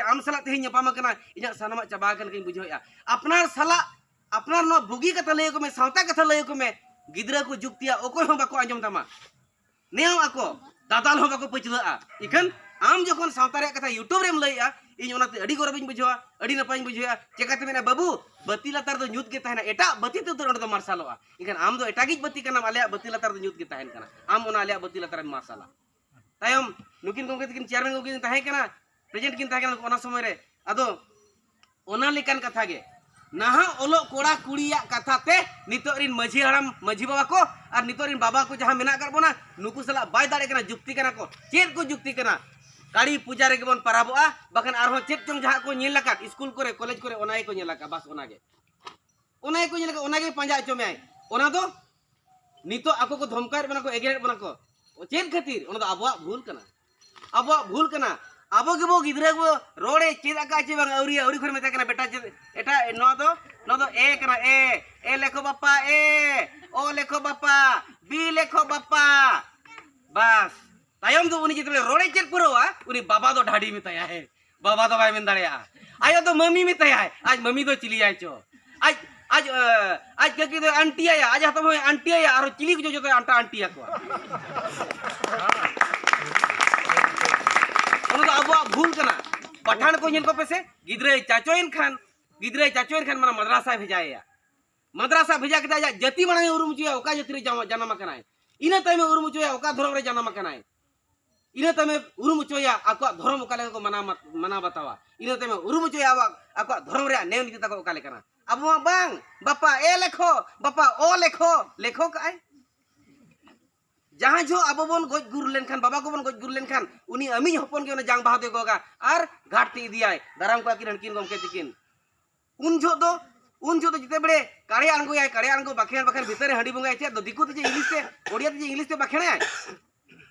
ᱟᱢ ᱥᱟᱞᱟᱜ ᱛᱮᱦᱮᱧ ᱧᱟᱯᱟᱢ ᱟᱠᱟᱱᱟ, ᱤᱧᱟᱹᱜ ᱥᱟᱱᱟᱢᱟᱜ ᱪᱟᱵᱟ ᱟᱠᱟᱱ ᱞᱮᱠᱟᱧ ᱵᱩᱡᱷᱟᱹᱣᱮᱫᱼᱟ᱾ ᱟᱯᱱᱟᱨ ᱥᱟᱞᱟᱜ, ᱟᱯᱱᱟᱨ ᱱᱚᱣᱟ ᱵᱩᱜᱤ ᱠᱟᱛᱷᱟ ᱞᱟᱹᱭ ᱟᱠᱚ ᱢᱮ, ᱥᱟᱶᱛᱟ ᱠᱟᱛᱷᱟ ᱞᱟᱹᱭ ᱟᱠᱚ ᱢᱮ, ᱜᱤᱫᱽᱨᱟᱹ ᱠᱚ ᱡᱩᱠᱛᱤᱭᱟ, ᱚᱠᱚᱭ ᱦᱚᱸ ᱵᱟᱠᱚ ᱟᱸᱡᱚᱢ ᱛᱟᱢᱟ᱾ ᱱᱮᱭᱟᱣ ᱟᱠᱚ, ᱫᱟᱫᱟᱞ ᱦᱚᱸ ᱵᱟᱠᱚ ᱯᱟᱹᱪᱷᱞᱟᱹᱜᱼᱟ᱾ ᱤᱠᱷᱟᱹᱱ ᱟᱢ ᱡᱚᱠᱷᱚᱱ ᱥᱟᱶᱛᱟ ᱨᱮᱭᱟᱜ ᱠᱟᱛᱷᱟ YouTube ᱨᱮᱢ ᱞᱟᱹᱭᱮᱜᱼᱟ, ᱤᱧ ᱚᱱᱟᱛᱮ ᱟᱹᱰᱤ ᱜᱚᱨᱚᱵᱤᱧ ᱵᱩᱡᱷᱟᱹᱣᱟ, ᱟᱹᱰᱤ ᱱᱟᱯᱟᱭᱤᱧ ᱵᱩᱡᱷᱟᱹᱣᱟ᱾ ᱪᱮᱠᱟᱛᱮ ᱢᱮᱱᱟ, ᱵᱟᱹᱵᱩ, ᱵᱟᱹᱛᱤ ᱞᱟᱛᱟᱨ ᱫᱚ ᱧᱩᱛ ᱜᱮ ᱛᱟᱦᱮᱱᱟ, ᱮᱴᱟᱜ ᱵᱟᱹᱛᱤ ᱛᱮ ᱩᱛᱟᱹᱨ ᱚᱸᱰᱮ ᱫᱚ ᱢᱟᱨᱥᱟᱞᱚᱜᱼᱟ᱾ ᱤᱠᱷᱟᱹᱱ ᱟᱢ ᱫᱚ ᱮᱴᱟᱜᱤᱡ ᱵᱟᱹᱛᱤ ᱠᱟᱱᱟᱢ, ᱟᱞᱮᱭᱟᱜ ᱵᱟᱹᱛᱤ ᱞᱟᱛᱟᱨ ᱫᱚ ᱧᱩᱛ ᱜᱮ ᱛᱟᱦᱮᱱ ᱠᱟᱱᱟ, ᱟᱢ ᱚᱱᱟ ᱟᱞᱮᱭᱟᱜ ᱵᱟᱹᱛᱤ ᱞᱟᱛᱟᱨ ᱨᱮᱢ ᱢᱟᱨᱥᱟᱞᱟ᱾ ᱛᱟᱭᱚᱢ ᱱᱩᱠᱤᱱ ᱜᱚᱢᱠᱮ ᱛᱟᱹᱠᱤᱱ ᱪᱮᱭᱟᱨᱢᱮᱱ ᱜᱚᱢᱠᱮ ᱠᱤᱱ ᱛᱟᱦᱮᱸ ᱠᱟᱱᱟ, ᱯᱨᱮᱡᱮᱱᱴ ᱠᱤᱱ ᱛᱟᱦᱮᱸ ᱠᱟᱱᱟ ᱚᱱᱟ ᱥᱚᱢᱚᱭ ᱨᱮ᱾ ᱟᱫᱚ ᱚᱱᱟ ᱞᱮᱠᱟᱱ ᱠᱟᱛᱷᱟ ᱜᱮ, ᱱᱟᱦᱟᱜ ᱚᱞᱚᱜ ᱠᱚᱲᱟ ᱠᱩᱲᱤᱭᱟᱜ ᱠᱟᱛᱷᱟ ᱛᱮ ᱱᱤᱛᱚᱜ ᱨᱤᱱ ᱢᱟᱹᱡᱷᱤ ᱦᱟᱲᱟᱢ, ᱢᱟᱹᱡᱷᱤ ᱵᱟᱵᱟ ᱠᱚ ᱟᱨ ᱱᱤᱛᱚᱜ ᱨᱤᱱ ᱵᱟᱵᱟ ᱠᱚ ᱡᱟᱦᱟᱸ ᱢᱮᱱᱟᱜ ᱟᱠᱟᱫ ᱵᱚᱱᱟ, ᱱᱩᱠᱩ ᱥᱟᱞᱟᱜ ᱵᱟᱭ ᱫᱟᱲᱮ ᱠᱟᱱᱟ, ᱡᱩᱠᱛᱤ ᱠᱟᱱᱟ ᱠᱚ᱾ ᱪᱮᱫ ᱠᱚ ᱡᱩᱠᱛᱤ ᱠᱟᱱᱟ? ᱠᱟᱹᱲᱤ ᱯᱩᱡᱟ ᱨᱮᱜᱮ ᱵᱚᱱ ᱯᱟᱨᱟᱵᱚᱜᱼᱟ, ᱵᱟᱠᱷᱟᱱ ᱟᱨᱦᱚᱸ ᱪᱮᱫ ᱪᱚᱝ ᱡᱟᱦᱟᱸ ᱠᱚ ᱧᱮᱞ ᱟᱠᱟᱫ ᱥᱠᱩᱞ ᱠᱚᱨᱮ, ᱠᱚᱞᱮᱡᱽ ᱠᱚᱨᱮ, ᱚᱱᱟ ᱜᱮᱠᱚ ᱧᱮᱞ ᱟᱠᱟᱫ, ᱵᱟᱥ ᱚᱱᱟ ᱜᱮ᱾ ᱚᱱᱟ ᱜᱮᱠᱚ ᱧᱮᱞ ᱟᱠᱟᱫ, ᱚᱱᱟ ᱜᱮ ᱯᱟᱸᱡᱟ ᱦᱚᱪᱚ ᱢᱮᱭᱟᱭ᱾ ᱚᱱᱟ ᱫᱚ ᱱᱤᱛᱚᱜ ᱟᱠᱚ ᱠᱚ ᱫᱷᱚᱢᱠᱟᱣᱮᱫ ᱵᱚᱱᱟ ᱠᱚ, ᱮᱜᱮᱨᱮᱫ ᱵᱚᱱᱟ ᱠᱚ᱾ ᱪᱮᱫ ᱠᱷᱟᱹᱛᱤᱨ? ᱚᱱᱟ ᱫᱚ ᱟᱵᱚᱣᱟᱜ ᱵᱷᱩᱞ ᱠᱟᱱᱟ, ᱟᱵᱚᱣᱟᱜ ᱵᱷᱩᱞ ᱠᱟᱱᱟ᱾ ᱟᱵᱚ ᱜᱮᱵᱚ ᱜᱤᱫᱽᱨᱟᱹ ᱵᱚ ᱨᱚᱲᱮ ᱪᱮᱫ ᱟᱠᱟᱫ ᱪᱮ ᱵᱟᱝ, ᱟᱹᱣᱨᱤ, ᱟᱹᱣᱨᱤ ᱠᱷᱚᱱ ᱢᱮᱛᱟᱭ ᱠᱟᱱᱟ, ᱵᱮᱴᱟ ᱪᱮᱫ ᱮᱴᱟ, ᱱᱚᱣᱟ ᱫᱚ, ᱱᱚᱣᱟ ᱫᱚ ᱮ ᱠᱟᱱᱟ, ᱮ, ᱮ ᱞᱮᱠᱷᱚ ᱵᱟᱯᱟ, ᱮ, ᱚ ᱞᱮᱠᱷᱚ ᱵᱟᱯᱟ, ᱵᱤ ᱞᱮᱠᱷᱚ ᱵᱟᱯᱟ᱾ ᱵᱟᱥ, ᱛᱟᱭᱚᱢ ᱫᱚ ᱩᱱᱤ ᱡᱮᱛᱮ ᱨᱚᱲᱮ ᱪᱮᱫ ᱯᱩᱨᱟᱹᱣᱟ, ᱩᱱᱤ ᱵᱟᱵᱟ ᱫᱚ ᱰᱟᱹᱰᱤ ᱢᱮᱛᱟᱭᱟ, ᱦᱮ, ᱵᱟᱵᱟ ᱫᱚ ᱵᱟᱭ ᱢᱮᱱ ᱫᱟᱲᱮᱭᱟᱜᱼᱟ᱾ ᱟᱭᱳ ᱫᱚ ᱢᱟᱹᱢᱤ ᱢᱮᱛᱟᱭᱟᱭ, ᱟᱡ ᱢᱟᱹᱢᱤ ᱫᱚ ᱪᱤᱞᱤᱭᱟᱭ ᱪᱚ, ᱟᱡ, ᱟᱡ, ᱮ, ᱟᱡ ᱠᱟᱹᱠᱤ ᱫᱚ ᱟᱱᱴᱤᱭᱟᱭᱟ, ᱟᱡ ᱦᱟᱛᱚᱢ ᱦᱚᱸᱭ ᱟᱱᱴᱤᱭᱟᱭᱟ, ᱟᱨᱦᱚᱸ ᱪᱤᱞᱤ ᱠᱚᱪᱚ ᱡᱚᱛᱚ ᱟᱱᱴᱟ ᱟᱱᱴᱤᱭᱟᱠᱚᱣᱟ᱾ ᱚᱱᱟ ᱫᱚ ᱟᱵᱚᱣᱟᱜ ᱵᱷᱩᱞ ᱠᱟᱱᱟ᱾ ᱯᱟᱴᱷᱟᱱ ᱠᱚ ᱧᱮᱞ ᱠᱚᱯᱮ ᱥᱮ, ᱜᱤᱫᱽᱨᱟᱹᱭ ᱪᱟᱪᱚᱭᱮᱱ ᱠᱷᱟᱱ ᱜᱤᱫᱽᱨᱟᱹᱭ ᱪᱟᱪᱚᱭᱮᱱ ᱠᱷᱟᱱ ᱢᱟᱱᱟ ᱢᱟᱫᱽᱨᱟᱥᱟᱭ ᱵᱷᱮᱡᱟᱭᱮᱭᱟ᱾ ᱢᱟᱫᱽᱨᱟᱥᱟ ᱵᱷᱮᱡᱟ ᱠᱟᱛᱮ ᱟᱡᱟᱜ ᱡᱟᱹᱛᱤ ᱢᱟᱲᱟᱝ ᱮ ᱩᱨᱩᱢ ᱦᱚᱪᱚᱭᱟ, ᱚᱠᱟ ᱡᱟᱹᱛᱤ ᱨᱮ ᱡᱟᱱᱟᱢ ᱟᱠᱟᱱᱟᱭ᱾ ᱤᱱᱟᱹ ᱛᱟᱭᱚᱢ ᱮ ᱩᱨᱩᱢ ᱦᱚᱪᱚᱭᱟ ᱚᱠᱟ ᱫᱷᱚᱨᱚᱢ ᱨᱮ ᱡᱟᱱᱟᱢ ᱟᱠᱟᱱᱟᱭ᱾ ᱤᱱᱟᱹ ᱛᱟᱭᱚᱢ ᱮ ᱩᱨᱩᱢ ᱦᱚᱪᱚᱭᱟ ᱟᱠᱚᱣᱟᱜ ᱫᱷᱚᱨᱚᱢ ᱚᱠᱟ ᱞᱮᱠᱟ ᱠᱚ ᱢᱟᱱᱟᱣ ᱢᱟᱛ-, ᱢᱟᱱᱟᱣ ᱵᱟᱛᱟᱣᱟ᱾ ᱤᱱᱟᱹ ᱛᱟᱭᱚᱢ ᱮ ᱩᱨᱩᱢ ᱦᱚᱪᱚᱭᱟ ᱟᱵᱚᱣᱟᱜ, ᱟᱠᱚᱣᱟᱜ ᱫᱷᱚᱨᱚᱢ ᱨᱮᱭᱟᱜ ᱱᱮᱭᱟᱢ ᱱᱤᱛᱤ ᱛᱟᱠᱚ ᱚᱠᱟ ᱞᱮᱠᱟᱱᱟ᱾ ᱟᱵᱚ ᱢᱟ ᱵᱟᱝ, ᱵᱟᱯᱟ ᱮ ᱞᱮᱠᱷᱚ, ᱵᱟᱯᱟ ᱚ ᱞᱮᱠᱷᱚ, ᱞᱮᱠᱷᱚ ᱠᱟᱜᱼᱟᱭ᱾ ᱡᱟᱦᱟᱸ ᱡᱚᱦᱚᱜ ᱟᱵᱚ ᱵᱚᱱ ᱜᱚᱡ ᱜᱩᱨ ᱞᱮᱱᱠᱷᱟᱱ, ᱵᱟᱵᱟ ᱠᱚᱵᱚᱱ ᱜᱚᱡ ᱜᱩᱨ ᱞᱮᱱᱠᱷᱟᱱ, ᱩᱱᱤ ᱟᱹᱢᱤᱡ ᱦᱚᱯᱚᱱ ᱜᱮ ᱚᱱᱟ ᱡᱟᱝ ᱵᱟᱦᱟ ᱫᱚᱭ ᱜᱚᱜᱟ ᱟᱨ ᱜᱷᱟᱴ ᱛᱮ ᱤᱫᱤᱭᱟᱭ, ᱫᱟᱨᱟᱢ ᱠᱚᱣᱟ ᱠᱤᱱ ᱦᱟᱹᱱᱠᱤᱱ ᱜᱚᱢᱠᱮ ᱛᱤᱠᱤᱱ᱾ ᱩᱱ ᱡᱚᱦᱚᱜ ᱫᱚ, ᱩᱱ ᱡᱚᱦᱚᱜ ᱫᱚ ᱡᱮᱛᱮ ᱵᱮᱲᱮ ᱠᱟᱲᱮ ᱟᱬᱜᱚᱭᱟᱭ, ᱠᱟᱲᱮ ᱟᱬᱜᱚ ᱵᱟᱠᱷᱮᱬ ᱵᱟᱠᱷᱮᱬ ᱵᱷᱤᱛᱟᱹᱨ ᱨᱮ ᱦᱟᱺᱰᱤ ᱵᱚᱸᱜᱟᱭ ᱪᱮᱫ ᱫᱚ, ᱫᱤᱠᱩ ᱛᱮ ᱪᱮᱫ ᱤᱝᱞᱤᱥ ᱛᱮ, ᱳᱰᱤᱭᱟ ᱛᱮ ᱪᱮᱫ ᱤᱝᱞᱤᱥ ᱛᱮ ᱵᱟᱠᱷᱮᱬᱟᱭ?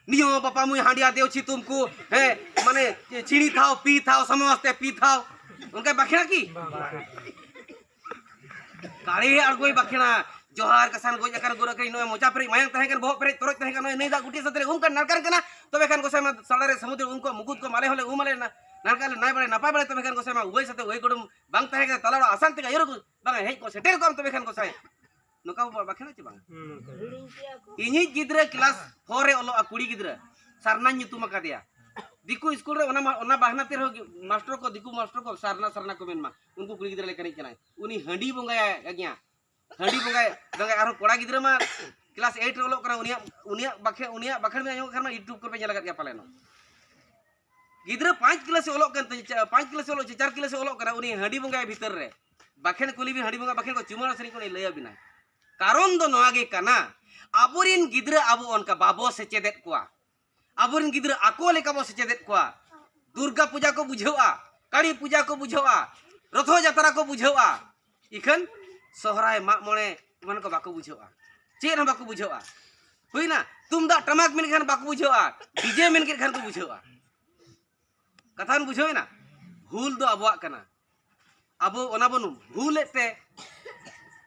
ᱱᱤᱭᱚ ᱵᱟᱯᱟ ᱢᱩᱭ ᱦᱟᱺᱰᱤᱭᱟ ᱫᱮᱣ ᱪᱷᱤᱛᱩᱢ ᱠᱚ, ᱦᱮᱸ, ᱢᱟᱱᱮ ᱪᱤᱱᱤ ᱛᱷᱟᱣ, ᱯᱤ ᱛᱷᱟᱣ, ᱥᱚᱢᱚᱥᱛᱮ ᱯᱤ ᱛᱷᱟᱣ, ᱚᱱᱠᱟ ᱵᱟᱠᱷᱮᱬᱟ ᱠᱤ? ᱠᱟᱲᱮ ᱟᱬᱜᱚᱭ ᱵᱟᱠᱷᱮᱬᱟ, ᱡᱚᱦᱟᱨ ᱠᱟᱥᱟᱱ ᱜᱚᱡ ᱟᱠᱟᱱ ᱜᱩᱨ ᱟᱠᱟᱱ, ᱱᱚᱜᱼᱚᱭ ᱢᱚᱪᱟ ᱯᱮᱨᱮᱡ ᱢᱟᱭᱟᱝ ᱛᱟᱦᱮᱸ ᱠᱟᱱ, ᱵᱚᱦᱚᱜ ᱯᱮᱨᱮᱡ ᱛᱚᱨᱚᱡ ᱛᱟᱦᱮᱸ ᱠᱟᱱ, ᱱᱚᱜᱼᱚᱭ ᱱᱟᱹᱭ ᱫᱟᱜ ᱜᱩᱴᱤ ᱥᱟᱛᱮ ᱨᱮ ᱩᱢ ᱠᱟᱱ ᱱᱟᱲᱠᱟᱱ ᱠᱟᱱᱟ, ᱛᱚᱵᱮ ᱠᱷᱟᱱ ᱜᱚᱸᱥᱟᱭ ᱢᱟ ᱥᱟᱲᱟ ᱨᱮ ᱥᱟᱹᱢᱩᱫ ᱨᱮ ᱩᱱᱠᱩᱣᱟᱜ ᱢᱩᱠᱩᱛ ᱠᱚ ᱢᱟᱞᱮ ᱦᱚᱸᱞᱮ ᱩᱢ ᱟᱞᱮ ᱱᱟ-, ᱱᱟᱲᱠᱟ ᱞᱮ ᱱᱟᱭ ᱵᱟᱲᱮ ᱱᱟᱯᱟᱭ ᱵᱟᱲᱮ, ᱛᱚᱵᱮ ᱠᱷᱟᱱ ᱜᱚᱸᱥᱟᱭ ᱢᱟ ᱩᱵᱟᱹᱭ ᱥᱟᱛᱮ ᱩᱵᱟᱹᱭ ᱠᱩᱰᱩᱢ ᱵᱟᱝ ᱛᱟᱦᱮᱸ ᱠᱟᱱᱟ, ᱛᱟᱞᱟ ᱚᱲᱟᱜ ᱟᱥᱟᱱ ᱛᱮᱜᱮ ᱟᱭᱳ ᱨᱮ ᱵᱟᱝ ᱦᱮᱡ ᱠᱚ ᱥᱮᱴᱮᱨ ᱠᱚᱜ ᱟᱢ, ᱛᱚᱵᱮ ᱠᱷᱟᱱ ᱜᱚᱸᱥᱟᱭ ᱱᱚᱝᱠᱟ ᱵᱚ ᱵᱟᱠᱷᱮᱬᱟ ᱪᱮ ᱵᱟᱝ? ᱤᱧᱤᱡ ᱜᱤᱫᱽᱨᱟᱹ ᱠᱞᱟᱥ ᱯᱷᱳᱨ ᱨᱮ ᱚᱞᱚᱜᱼᱟ, ᱠᱩᱲᱤ ᱜᱤᱫᱽᱨᱟᱹ, ᱥᱟᱨᱱᱟᱧ ᱧᱩᱛᱩᱢ ᱟᱠᱟᱫᱮᱭᱟ᱾ ᱫᱤᱠᱩ ᱥᱠᱩᱞ ᱨᱮ ᱚᱱᱟ ᱢᱟ-, ᱚᱱᱟ ᱵᱟᱦᱱᱟ ᱛᱮ ᱨᱮᱦᱚᱸ ᱜᱤ-, ᱢᱟᱥᱴᱚᱨ ᱠᱚ, ᱫᱤᱠᱩ ᱢᱟᱥᱴᱚᱨ ᱠᱚ ᱥᱟᱨᱱᱟ ᱥᱟᱨᱱᱟ ᱠᱚ ᱢᱮᱱ ᱢᱟ, ᱩᱱᱠᱩ ᱠᱩᱲᱤ ᱜᱤᱫᱽᱨᱟᱹ ᱞᱮ ᱠᱟᱹᱱᱤᱡ ᱠᱟᱱᱟᱭ, ᱩᱱᱤ ᱦᱟᱺᱰᱤ ᱵᱚᱸᱜᱟᱭᱟ ᱜᱮᱭᱟ, ᱦᱟᱺᱰᱤ ᱵᱚᱸᱜᱟᱭ ᱵᱚᱸᱜᱟᱭ᱾ ᱟᱨᱦᱚᱸ ᱠᱚᱲᱟ ᱜᱤᱫᱽᱨᱟᱹ ᱢᱟ ᱠᱞᱟᱥ ᱮᱭᱤᱴ ᱨᱮ ᱚᱞᱚᱜ ᱠᱟᱱᱟ, ᱩᱱᱤᱭᱟᱜ, ᱩᱱᱤᱭᱟᱜ ᱵᱟᱠᱷᱮ-, ᱩᱱᱤᱭᱟᱜ ᱵᱟᱠᱷᱮᱬ ᱵᱮᱱ ᱟᱸᱡᱚᱢ ᱠᱷᱟᱱ ᱢᱟ YouTube ᱠᱚᱨᱮ ᱯᱮ ᱧᱮᱞ ᱟᱠᱟᱫ ᱜᱮᱭᱟ ᱯᱟᱞᱮᱱ᱾ ᱜᱤᱫᱽᱨᱟᱹ ᱯᱟᱸᱪ ᱠᱞᱟᱥ ᱮ ᱚᱞᱚᱜ ᱠᱟᱱ ᱛᱟᱦᱮᱸ, ᱪᱟ-, ᱯᱟᱸᱪ ᱠᱞᱟᱥ ᱮ ᱚᱞᱚᱜ, ᱪᱟ-, ᱪᱟᱨ ᱠᱞᱟᱥ ᱮ ᱚᱞᱚᱜ ᱠᱟᱱᱟ, ᱩᱱᱤ ᱦᱟᱺᱰᱤ ᱵᱚᱸᱜᱟᱭ ᱵᱷᱤᱛᱟᱹᱨ ᱨᱮ᱾ ᱵᱟᱠᱷᱮᱬ ᱠᱩᱞᱤ ᱵᱤᱱ, ᱦᱟᱺᱰᱤ ᱵᱚᱸᱜᱟ ᱵᱟᱠᱷᱮᱬ ᱠᱚ ᱪᱩᱢᱟᱹᱲᱟ ᱥᱮᱨᱮᱧ ᱠᱚ ᱞᱟᱹᱭ ᱟᱵᱤᱱᱟ᱾ ᱠᱟᱨᱚᱱ ᱫᱚ ᱱᱚᱣᱟ ᱜᱮ ᱠᱟᱱᱟ, ᱟᱵᱚᱨᱮᱱ ᱜᱤᱫᱽᱨᱟᱹ ᱟᱵᱚ ᱚᱱᱠᱟ ᱵᱟᱵᱚ ᱥᱮᱪᱮᱫᱮᱫ ᱠᱚᱣᱟ᱾ ᱟᱵᱚᱨᱮᱱ ᱜᱤᱫᱽᱨᱟᱹ ᱟᱠᱚ ᱞᱮᱠᱟ ᱵᱚ ᱥᱮᱪᱮᱫᱮᱫ ᱠᱚᱣᱟ᱾ ᱫᱩᱨᱜᱟ ᱯᱩᱡᱟ ᱠᱚ ᱵᱩᱡᱷᱟᱹᱣᱟ, ᱠᱟᱹᱲᱤ ᱯᱩᱡᱟ ᱠᱚ ᱵᱩᱡᱷᱟᱹᱣᱟ, ᱨᱚᱛᱷᱚ ᱡᱟᱛᱨᱟ ᱠᱚ ᱵᱩᱡᱷᱟᱹᱣᱟ, ᱤᱠᱷᱟᱹᱱ ᱥᱚᱦᱨᱟᱭ, ᱢᱟᱜ ᱢᱚᱬᱮ ᱮᱢᱟᱱ ᱠᱚ ᱵᱟᱠᱚ ᱵᱩᱡᱷᱟᱹᱣᱟ, ᱪᱮᱫ ᱦᱚᱸ ᱵᱟᱠᱚ ᱵᱩᱡᱷᱟᱹᱣᱟ᱾ ᱦᱩᱭᱱᱟ, ᱛᱩᱢᱫᱟᱜ ᱴᱟᱢᱟᱠ ᱢᱮᱱ ᱠᱷᱟᱱ ᱵᱟᱠᱚ ᱵᱩᱡᱷᱟᱹᱣᱟ, ᱰᱤᱡᱮ ᱢᱮᱱ ᱠᱮᱫ ᱠᱷᱟᱱ ᱠᱚ ᱵᱩᱡᱷᱟᱹᱣᱟ᱾ ᱠᱟᱛᱷᱟ ᱵᱚᱱ ᱵᱩᱡᱷᱟᱹᱣ ᱮᱱᱟ? ᱦᱩᱞ ᱫᱚ ᱟᱵᱚᱣᱟᱜ ᱠᱟᱱᱟ, ᱟᱵᱚ ᱚᱱᱟ ᱵᱚᱱ ᱵᱷᱩᱞᱮᱫ ᱛᱮ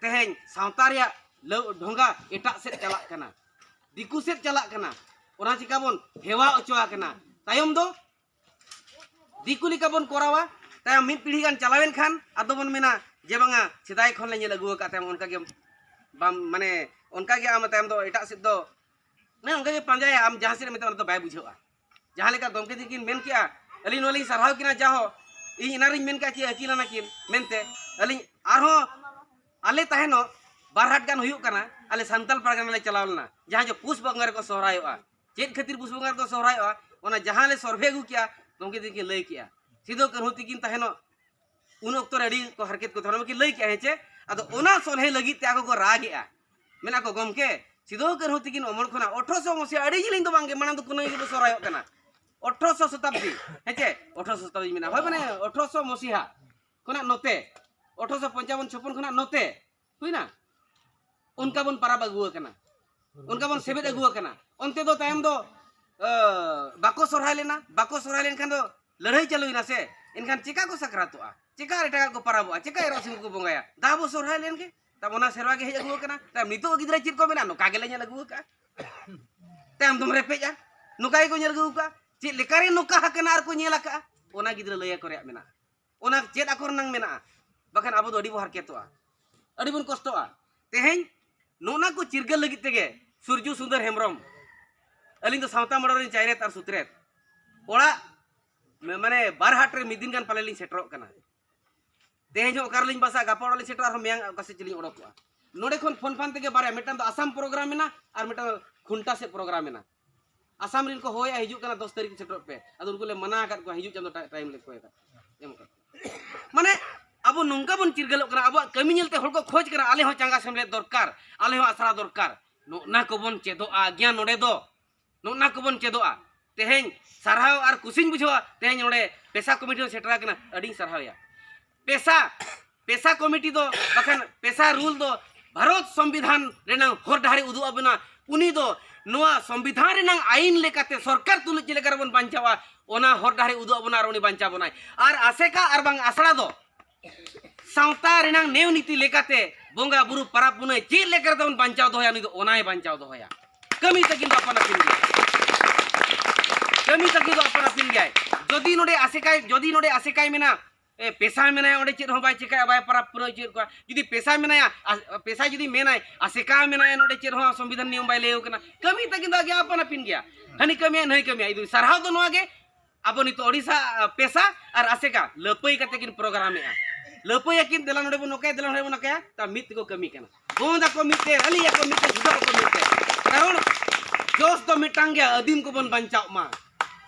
ᱛᱮᱦᱮᱧ ᱥᱟᱶᱛᱟ ᱨᱮᱭᱟᱜ ᱞᱟᱹᱣ-, ᱰᱷᱚᱸᱜᱟ ᱮᱴᱟᱜ ᱥᱮᱫ ᱪᱟᱞᱟᱜ ᱠᱟᱱᱟ, ᱫᱤᱠᱩ ᱥᱮᱫ ᱪᱟᱞᱟᱜ ᱠᱟᱱᱟ᱾ ᱚᱱᱟ ᱪᱤᱠᱟ ᱵᱚᱱ ᱦᱮᱣᱟ ᱦᱚᱪᱚ ᱟᱠᱟᱱᱟ᱾ ᱛᱟᱭᱚᱢ ᱫᱚ ᱫᱤᱠᱩ ᱞᱮᱠᱟ ᱵᱚᱱ ᱠᱚᱨᱟᱣᱟ᱾ ᱛᱟᱭᱚᱢ ᱢᱤᱫ ᱯᱤᱲᱦᱤ ᱜᱟᱱ ᱪᱟᱞᱟᱣᱮᱱ ᱠᱷᱟᱱ ᱟᱫᱚ ᱵᱚᱱ ᱢᱮᱱᱟ ᱡᱮ ᱵᱟᱝᱟ, ᱥᱮᱫᱟᱭ ᱠᱷᱚᱱ ᱞᱮ ᱧᱮᱞ ᱟᱹᱜᱩ ᱟᱠᱟᱫ ᱛᱟᱭᱚᱢ ᱚᱱᱠᱟ ᱜᱮ ᱵᱟᱢ, ᱢᱟᱱᱮ ᱚᱱᱠᱟ ᱜᱮ ᱟᱢ ᱛᱟᱭᱚᱢ ᱫᱚ ᱮᱴᱟᱜ ᱥᱮᱫ ᱫᱚ ᱚᱱᱮ ᱚᱱᱠᱟ ᱜᱮ ᱯᱟᱸᱡᱟᱭᱟ, ᱟᱢ ᱡᱟᱦᱟᱸ ᱥᱮᱫ ᱮᱢ ᱢᱮᱛᱟᱜᱼᱟ ᱚᱱᱟ ᱫᱚ ᱵᱟᱭ ᱵᱩᱡᱷᱟᱹᱣᱟ᱾ ᱡᱟᱦᱟᱸ ᱞᱮᱠᱟ ᱜᱚᱢᱠᱮ ᱛᱤᱠᱤᱱ ᱢᱮᱱ ᱠᱮᱜᱼᱟ, ᱟᱹᱞᱤᱧ ᱱᱚᱣᱟ ᱞᱤᱧ ᱥᱟᱨᱦᱟᱣ ᱠᱤᱱᱟ ᱡᱟᱦᱚ, ᱤᱧ ᱮᱱᱟᱨᱤᱧ ᱢᱮᱱ ᱠᱟᱜ ᱪᱮ ᱟᱹᱠᱤᱞ ᱟᱱᱟᱠᱤᱱ ᱢᱮᱱᱛᱮ, ᱟᱹᱞᱤᱧ ᱟᱨᱦᱚᱸ ᱟᱞᱮ ᱛᱟᱦᱮᱱᱚᱜ ᱵᱟᱨ ᱦᱟᱴ ᱜᱟᱱ ᱦᱩᱭᱩᱜ ᱠᱟᱱᱟ, ᱟᱞᱮ ᱥᱟᱱᱛᱟᱞ ᱯᱟᱨᱜᱟᱱᱟ ᱞᱮ ᱪᱟᱞᱟᱣ ᱞᱮᱱᱟ, ᱡᱟᱦᱟᱸ ᱡᱮ ᱯᱩᱥ ᱵᱚᱸᱜᱟ ᱨᱮᱠᱚ ᱥᱚᱦᱨᱟᱭᱚᱜᱼᱟ᱾ ᱪᱮᱫ ᱠᱷᱟᱹᱛᱤᱨ ᱯᱩᱥ ᱵᱚᱸᱜᱟ ᱨᱮᱠᱚ ᱥᱚᱦᱨᱟᱭᱚᱜᱼᱟ, ᱚᱱᱟ ᱡᱟᱦᱟᱸ ᱞᱮ ᱥᱚᱨᱵᱷᱮ ᱟᱹᱜᱩ ᱠᱮᱜᱼᱟ, ᱜᱚᱢᱠᱮ ᱛᱤᱠᱤᱱ ᱞᱟᱹᱭ ᱠᱮᱜᱼᱟ᱾ ᱥᱤᱫᱩ ᱠᱟᱹᱱᱦᱩ ᱛᱤᱠᱤᱱ ᱛᱟᱦᱮᱱᱚᱜ ᱩᱱ ᱚᱠᱛᱚ ᱨᱮ ᱟᱹᱰᱤ ᱠᱚ ᱦᱟᱨᱠᱮᱛ ᱠᱚ ᱛᱟᱦᱮᱱᱟ, ᱵᱟᱠᱤᱱ ᱞᱟᱹᱭ ᱠᱮᱜᱼᱟ, ᱦᱮᱸ ᱪᱮ? ᱟᱫᱚ ᱚᱱᱟ ᱥᱚᱞᱦᱮ ᱞᱟᱹᱜᱤᱫ ᱛᱮ ᱟᱠᱚ ᱠᱚ ᱨᱟᱜᱮᱜᱼᱟ, ᱢᱮᱱᱟ ᱠᱚ, "ᱜᱚᱢᱠᱮ, ᱥᱤᱫᱩ ᱠᱟᱹᱱᱦᱩ ᱛᱤᱠᱤᱱ ᱚᱢᱚᱞ ᱠᱷᱚᱱᱟᱜ ᱟᱴᱷᱨᱚᱥᱚ ᱢᱚᱥᱤᱦᱟ, ᱟᱹᱰᱤ ᱡᱤᱞᱤᱧ ᱫᱚ ᱵᱟᱝᱜᱮ, ᱢᱟᱲᱟᱝ ᱫᱚ ᱠᱩᱱᱟᱹᱢᱤ ᱜᱮᱵᱚ ᱥᱚᱦᱨᱟᱭᱚᱜ ᱠᱟᱱᱟ, ᱟᱴᱷᱨᱚᱥᱚ ᱥᱚᱛᱟᱵᱫᱤ", ᱦᱮᱸ ᱪᱮ? ᱟᱴᱷᱨᱚᱥᱚ ᱥᱚᱛᱟᱵᱫᱤ ᱢᱮᱱᱟ, ᱦᱳᱭ, ᱢᱟᱱᱮ ᱟᱴᱷᱨᱚᱥᱚ ᱢᱚᱥᱤᱦᱟ ᱠᱷᱚᱱᱟᱜ ᱱᱚᱛᱮ, ᱟᱴᱷᱨᱚᱥᱚ ᱯᱚᱧᱪᱟᱵᱚᱱ ᱪᱷᱚᱯᱚᱱ ᱠᱷᱚᱱᱟᱜ ᱱᱚᱛᱮ ᱦᱩᱭᱱᱟ, ᱚᱱᱠᱟ ᱵᱚᱱ ᱯᱟᱨᱟᱵᱽ ᱟᱹᱜᱩ ᱟᱠᱟᱱᱟ, ᱚᱱᱠᱟ ᱵᱚᱱ ᱥᱮᱵᱮᱫ ᱟᱹᱜᱩ ᱟᱠᱟᱱᱟ᱾ ᱚᱱᱛᱮ ᱫᱚ ᱛᱟᱭᱚᱢ ᱫᱚ, ᱟᱹ, ᱵᱟᱠᱚ ᱥᱚᱨᱦᱟᱭ ᱞᱮᱱᱟ, ᱵᱟᱠᱚ ᱥᱚᱨᱦᱟᱭ ᱞᱮᱱᱠᱷᱟᱱ ᱫᱚ ᱞᱟᱹᱲᱦᱟᱹᱭ ᱪᱟᱹᱞᱩᱭᱮᱱᱟ ᱥᱮ, ᱮᱱᱠᱷᱟᱱ ᱪᱮᱠᱟ ᱠᱚ ᱥᱟᱠᱨᱟᱛᱚᱜᱼᱟ, ᱪᱮᱠᱟ ᱮᱴᱟᱜᱟᱜ ᱠᱚ ᱯᱟᱨᱟᱵᱚᱜᱼᱟ, ᱪᱮᱠᱟ ᱮᱨᱚᱜ ᱥᱤᱢ ᱠᱚ ᱵᱚᱸᱜᱟᱭᱟ? ᱫᱟ ᱵᱚ ᱥᱚᱨᱦᱟᱭ ᱞᱮᱱ ᱜᱮ, ᱛᱟᱵ ᱚᱱᱟ ᱥᱮᱨᱣᱟ ᱜᱮ ᱦᱮᱡ ᱟᱹᱜᱩ ᱟᱠᱟᱱᱟ᱾ ᱛᱟᱭᱚᱢ ᱱᱤᱛᱚᱜ ᱜᱤᱫᱽᱨᱟᱹ ᱪᱮᱫ ᱠᱚ ᱢᱮᱱᱟ, ᱱᱚᱝᱠᱟ ᱜᱮᱞᱮ ᱧᱮᱞ ᱟᱹᱜᱩ ᱟᱠᱟᱫᱼᱟ, ᱛᱟᱭᱚᱢ ᱫᱚᱢ ᱨᱮᱯᱮᱡᱼᱟ, ᱱᱚᱝᱠᱟ ᱜᱮᱠᱚ ᱧᱮᱞ ᱟᱹᱜᱩ ᱟᱠᱟᱫᱼᱟ, ᱪᱮᱫ ᱞᱮᱠᱟᱨᱮ ᱱᱚᱝᱠᱟ ᱟᱠᱟᱱᱟ ᱟᱨ ᱠᱚ ᱧᱮᱞ ᱟᱠᱟᱫᱼᱟ, ᱚᱱᱟ ᱜᱤᱫᱽᱨᱟᱹ ᱞᱟᱹᱭ ᱟᱠᱚ ᱨᱮᱭᱟᱜ ᱢᱮᱱᱟᱜᱼᱟ᱾ ᱚᱱᱟ ᱪᱮᱫ ᱟᱠᱚ ᱨᱮᱱᱟᱝ ᱢᱮᱱᱟᱜᱼᱟ, ᱵᱟᱠᱷᱟᱱ ᱟᱵᱚ ᱫᱚ ᱟᱹᱰᱤ ᱵᱚ ᱦᱟᱨᱠᱮᱛᱚᱜᱼᱟ, ᱟᱹᱰᱤ ᱵᱚᱱ ᱠᱚᱥᱴᱚᱜᱼᱟ᱾ ᱛᱮᱦᱮᱧ ᱱᱚᱜᱼᱱᱟ ᱠᱚ ᱪᱤᱨᱜᱟᱹᱞ ᱞᱟᱹᱜᱤᱫ ᱛᱮᱜᱮ ᱥᱩᱨᱡᱩ ᱥᱩᱱᱫᱚᱨ ᱦᱮᱢᱵᱨᱚᱢ, ᱟᱹᱞᱤᱧ ᱫᱚ ᱥᱟᱶᱛᱟ ᱢᱚᱲᱟ ᱨᱮᱱ ᱪᱟᱭᱨᱮᱛ ᱟᱨ ᱥᱩᱛᱨᱮᱛ, ᱚᱲᱟᱜ ᱢᱮ-, ᱢᱟᱱᱮ ᱵᱟᱨ ᱦᱟᱴ ᱨᱮ ᱢᱤᱫ ᱫᱤᱱ ᱜᱟᱱ ᱯᱟᱞᱮ ᱞᱤᱧ ᱥᱮᱴᱮᱨᱚᱜ ᱠᱟᱱᱟ᱾ ᱛᱮᱦᱮᱧ ᱦᱚᱸ ᱚᱠᱟ ᱨᱮᱞᱤᱧ ᱵᱟᱥᱟ, ᱜᱟᱯᱟ ᱚᱲᱟᱜ ᱞᱤᱧ ᱥᱮᱴᱮᱨᱚᱜᱼᱟ, ᱟᱨᱦᱚᱸ ᱢᱮᱭᱟᱝ ᱚᱠᱟ ᱥᱮᱫ ᱪᱚᱞᱤᱧ ᱚᱰᱚᱠᱚᱜᱼᱟ᱾ ᱱᱚᱰᱮ ᱠᱷᱚᱱ ᱯᱷᱳᱱ ᱯᱷᱟᱱ ᱛᱮᱜᱮ ᱵᱟᱨᱭᱟ, ᱢᱤᱫᱴᱟᱝ ᱫᱚ ᱟᱥᱟᱢ ᱯᱨᱳᱜᱨᱟᱢ ᱢᱮᱱᱟᱜᱼᱟ ᱟᱨ ᱢᱤᱫᱴᱟᱝ ᱫᱚ ᱠᱷᱩᱱᱴᱟ ᱥᱮᱫ ᱯᱨᱳᱜᱨᱟᱢ ᱢᱮᱱᱟᱜᱼᱟ᱾ ᱟᱥᱟᱢ ᱨᱮᱱ ᱠᱚ ᱦᱚᱦᱚᱭᱟ, "ᱦᱤᱡᱩᱜ ᱠᱟᱱᱟ, ᱫᱚᱥ ᱛᱟᱹᱨᱤᱠᱷ ᱥᱮᱴᱮᱨᱚᱜ ᱯᱮ", ᱟᱫᱚ ᱩᱱᱠᱩ ᱞᱮ ᱢᱟᱱᱟ ᱟᱠᱟᱫ ᱠᱚᱣᱟ, ᱦᱤᱡᱩᱜ ᱪᱟᱸᱫᱳ ᱴᱟ-, ᱴᱟᱭᱤᱢ ᱞᱮ ᱠᱚᱭ ᱟᱠᱟᱫ ᱠᱚᱣᱟ, ᱮᱢ ᱟᱠᱟᱫ ᱠᱚᱣᱟ᱾ ᱢᱟᱱᱮ ᱟᱵᱚ ᱱᱚᱝᱠᱟ ᱵᱚᱱ ᱪᱤᱨᱜᱟᱹᱞᱚᱜ ᱠᱟᱱᱟ, ᱟᱵᱚᱣᱟᱜ ᱠᱟᱹᱢᱤ ᱧᱮᱞᱛᱮ ᱦᱚᱲ ᱠᱚ ᱠᱷᱚᱡᱽ ᱠᱟᱱᱟ, "ᱟᱞᱮ ᱦᱚᱸ ᱪᱟᱸᱜᱟ ᱥᱮᱢᱞᱮᱫ ᱫᱚᱨᱠᱟᱨ, ᱟᱞᱮ ᱦᱚᱸ ᱟᱥᱲᱟ ᱫᱚᱨᱠᱟᱨ", ᱱᱚᱜᱼᱱᱟ ᱠᱚᱵᱚᱱ ᱪᱮᱫᱚᱜᱼᱟ ᱜᱮᱭᱟ ᱱᱚᱰᱮ ᱫᱚ᱾ ᱱᱚᱜᱼᱱᱟ ᱠᱚᱵᱚᱱ ᱪᱮᱫᱚᱜᱼᱟ᱾ ᱛᱮᱦᱮᱧ ᱥᱟᱨᱦᱟᱣ ᱟᱨ ᱠᱩᱥᱤᱧ ᱵᱩᱡᱷᱟᱹᱣᱟ, ᱛᱮᱦᱮᱧ ᱱᱚᱰᱮ ᱯᱮᱥᱟ ᱠᱚᱢᱤᱴᱤ ᱦᱚᱸ ᱥᱮᱴᱮᱨ ᱟᱠᱟᱱᱟ, ᱟᱹᱰᱤᱧ ᱥᱟᱨᱦᱟᱣᱮᱭᱟ᱾ ᱯᱮᱥᱟ, ᱯᱮᱥᱟ ᱠᱚᱢᱤᱴᱤ ᱫᱚ ᱵᱟᱠᱷᱟᱱ ᱯᱮᱥᱟ ᱨᱩᱞ ᱫᱚ ᱵᱷᱟᱨᱚᱛ ᱥᱚᱝᱵᱤᱫᱷᱟᱱ ᱨᱮᱱᱟᱝ ᱦᱚᱨ ᱰᱟᱦᱟᱨᱮ ᱩᱫᱩᱜ ᱟᱵᱚᱱᱟ᱾ ᱩᱱᱤ ᱫᱚ ᱱᱚᱣᱟ ᱥᱚᱝᱵᱤᱫᱷᱟᱱ ᱨᱮᱱᱟᱝ ᱟᱭᱤᱱ ᱞᱮᱠᱟᱛᱮ ᱥᱚᱨᱠᱟᱨ ᱛᱩᱞᱩᱡ ᱪᱮᱫ ᱞᱮᱠᱟ ᱨᱮᱵᱚᱱ ᱵᱟᱧᱪᱟᱣᱟ, ᱚᱱᱟ ᱦᱚᱨ ᱰᱟᱦᱟᱨᱮ ᱩᱫᱩᱜ ᱟᱵᱚᱱᱟ ᱟᱨ ᱩᱱᱤ ᱵᱟᱧᱪᱟᱣ ᱵᱚᱱᱟᱭ᱾ ᱟᱨ ᱟᱥᱮᱠᱟ ᱟᱨ ᱵᱟᱝ ᱟᱥᱲᱟ ᱫᱚ ᱥᱟᱶᱛᱟ ᱨᱮᱱᱟᱝ ᱱᱮᱣ ᱱᱤᱛᱤ ᱞᱮᱠᱟᱛᱮ ᱵᱚᱸᱜᱟ ᱵᱩᱨᱩ ᱯᱟᱨᱟᱵᱽ ᱯᱩᱱᱟᱹᱭ ᱪᱮᱫ ᱞᱮᱠᱟ ᱨᱮ ᱛᱟᱵᱚᱱ ᱵᱟᱧᱪᱟᱣ ᱫᱚᱦᱚᱭᱟ, ᱩᱱᱤ ᱫᱚ ᱚᱱᱟᱭ ᱵᱟᱧᱪᱟᱣ ᱫᱚᱦᱚᱭᱟ᱾ ᱠᱟᱹᱢᱤ ᱛᱟᱹᱠᱤᱱ ᱫᱚ ᱟᱯᱟᱱ ᱟᱹᱯᱤᱱ ᱜᱮᱭᱟ, ᱠᱟᱹᱢᱤ ᱛᱟᱹᱠᱤᱱ ᱫᱚ ᱟᱯᱟᱱ ᱟᱹᱯᱤᱱ ᱜᱮᱭᱟᱭ᱾ ᱡᱩᱫᱤ ᱱᱚᱰᱮ ᱟᱥᱮᱠᱟᱭ, ᱡᱩᱫᱤ ᱱᱚᱰᱮ ᱟᱥᱮᱠᱟᱭ ᱢᱮᱱᱟ, ᱮ, ᱯᱮᱥᱟ ᱢᱮᱱᱟᱭᱟ, ᱚᱸᱰᱮ ᱪᱮᱫ ᱦᱚᱸ ᱵᱟᱭ ᱪᱮᱠᱟᱭᱟ, ᱵᱟᱭ ᱯᱟᱨᱟᱵᱽ ᱯᱩᱱᱟᱹᱭ ᱦᱚᱪᱚᱭᱮᱫ ᱠᱚᱣᱟ᱾ ᱡᱩᱫᱤ ᱯᱮᱥᱟ ᱢᱮᱱᱟᱭᱟ, ᱟ-, ᱯᱮᱥᱟ ᱡᱩᱫᱤ ᱢᱮᱱᱟᱭ, ᱟᱥᱮᱠᱟ ᱢᱮᱱᱟᱭᱟ, ᱱᱚᱰᱮ ᱪᱮᱫ ᱦᱚᱸ ᱥᱚᱝᱵᱤᱫᱷᱟᱱ ᱱᱤᱭᱚᱢ ᱵᱟᱭ ᱞᱟᱹᱭ ᱠᱟᱱᱟ, ᱠᱟᱹᱢᱤ ᱛᱟᱹᱠᱤᱱ ᱫᱚ ᱟᱜᱮ ᱟᱯᱟᱱ ᱟᱹᱯᱤᱱ ᱜᱮᱭᱟ, ᱦᱟᱹᱱᱤ ᱠᱟᱹᱢᱤᱭᱟ, ᱱᱟᱹᱭ ᱠᱟᱹᱢᱤᱭᱟ᱾ ᱤᱧ ᱫᱚ ᱥᱟᱨᱦᱟᱣ ᱫᱚ ᱱᱚᱣᱟ ᱜᱮ, ᱟᱵᱚ ᱱᱤᱛᱚᱜ ᱳᱰᱤᱥᱟ, ᱟ, ᱯᱮᱥᱟ ᱟᱨ ᱟᱥᱮᱠᱟ ᱞᱟᱹᱯᱟᱹᱭ ᱠᱟᱛᱮ ᱠᱤᱱ ᱯᱨᱳᱜᱨᱟᱢᱮᱜᱼᱟ᱾ ᱞᱟᱹᱯᱟᱹᱭ ᱟᱹᱠᱤᱱ, ᱫᱮᱞᱟ ᱱᱚᱰᱮ ᱵᱚᱱ ᱱᱚᱠᱟᱭᱟ, ᱫᱮᱞᱟ ᱱᱚᱰᱮ ᱵᱚᱱ ᱱᱚᱠᱟᱭᱟ, ᱛᱟ ᱢᱤᱫ ᱛᱮᱠᱚ ᱠᱟᱹᱢᱤ ᱠᱟᱱᱟ᱾ ᱵᱚᱱᱫ ᱟᱠᱚ ᱢᱤᱫ ᱛᱮ, ᱨᱟᱹᱞᱤ ᱟᱠᱚ ᱢᱤᱫ ᱛᱮ, ᱥᱩᱫᱷᱟᱹᱨ ᱟᱠᱚ ᱢᱤᱫ ᱛᱮ᱾ ᱠᱟᱨᱚᱱ ᱡᱚᱥ ᱫᱚ ᱢᱤᱫᱴᱟᱝ ᱜᱮ, ᱟᱹᱫᱤᱢ ᱠᱚᱵᱚᱱ ᱵᱟᱧᱪᱟᱣ ᱢᱟ᱾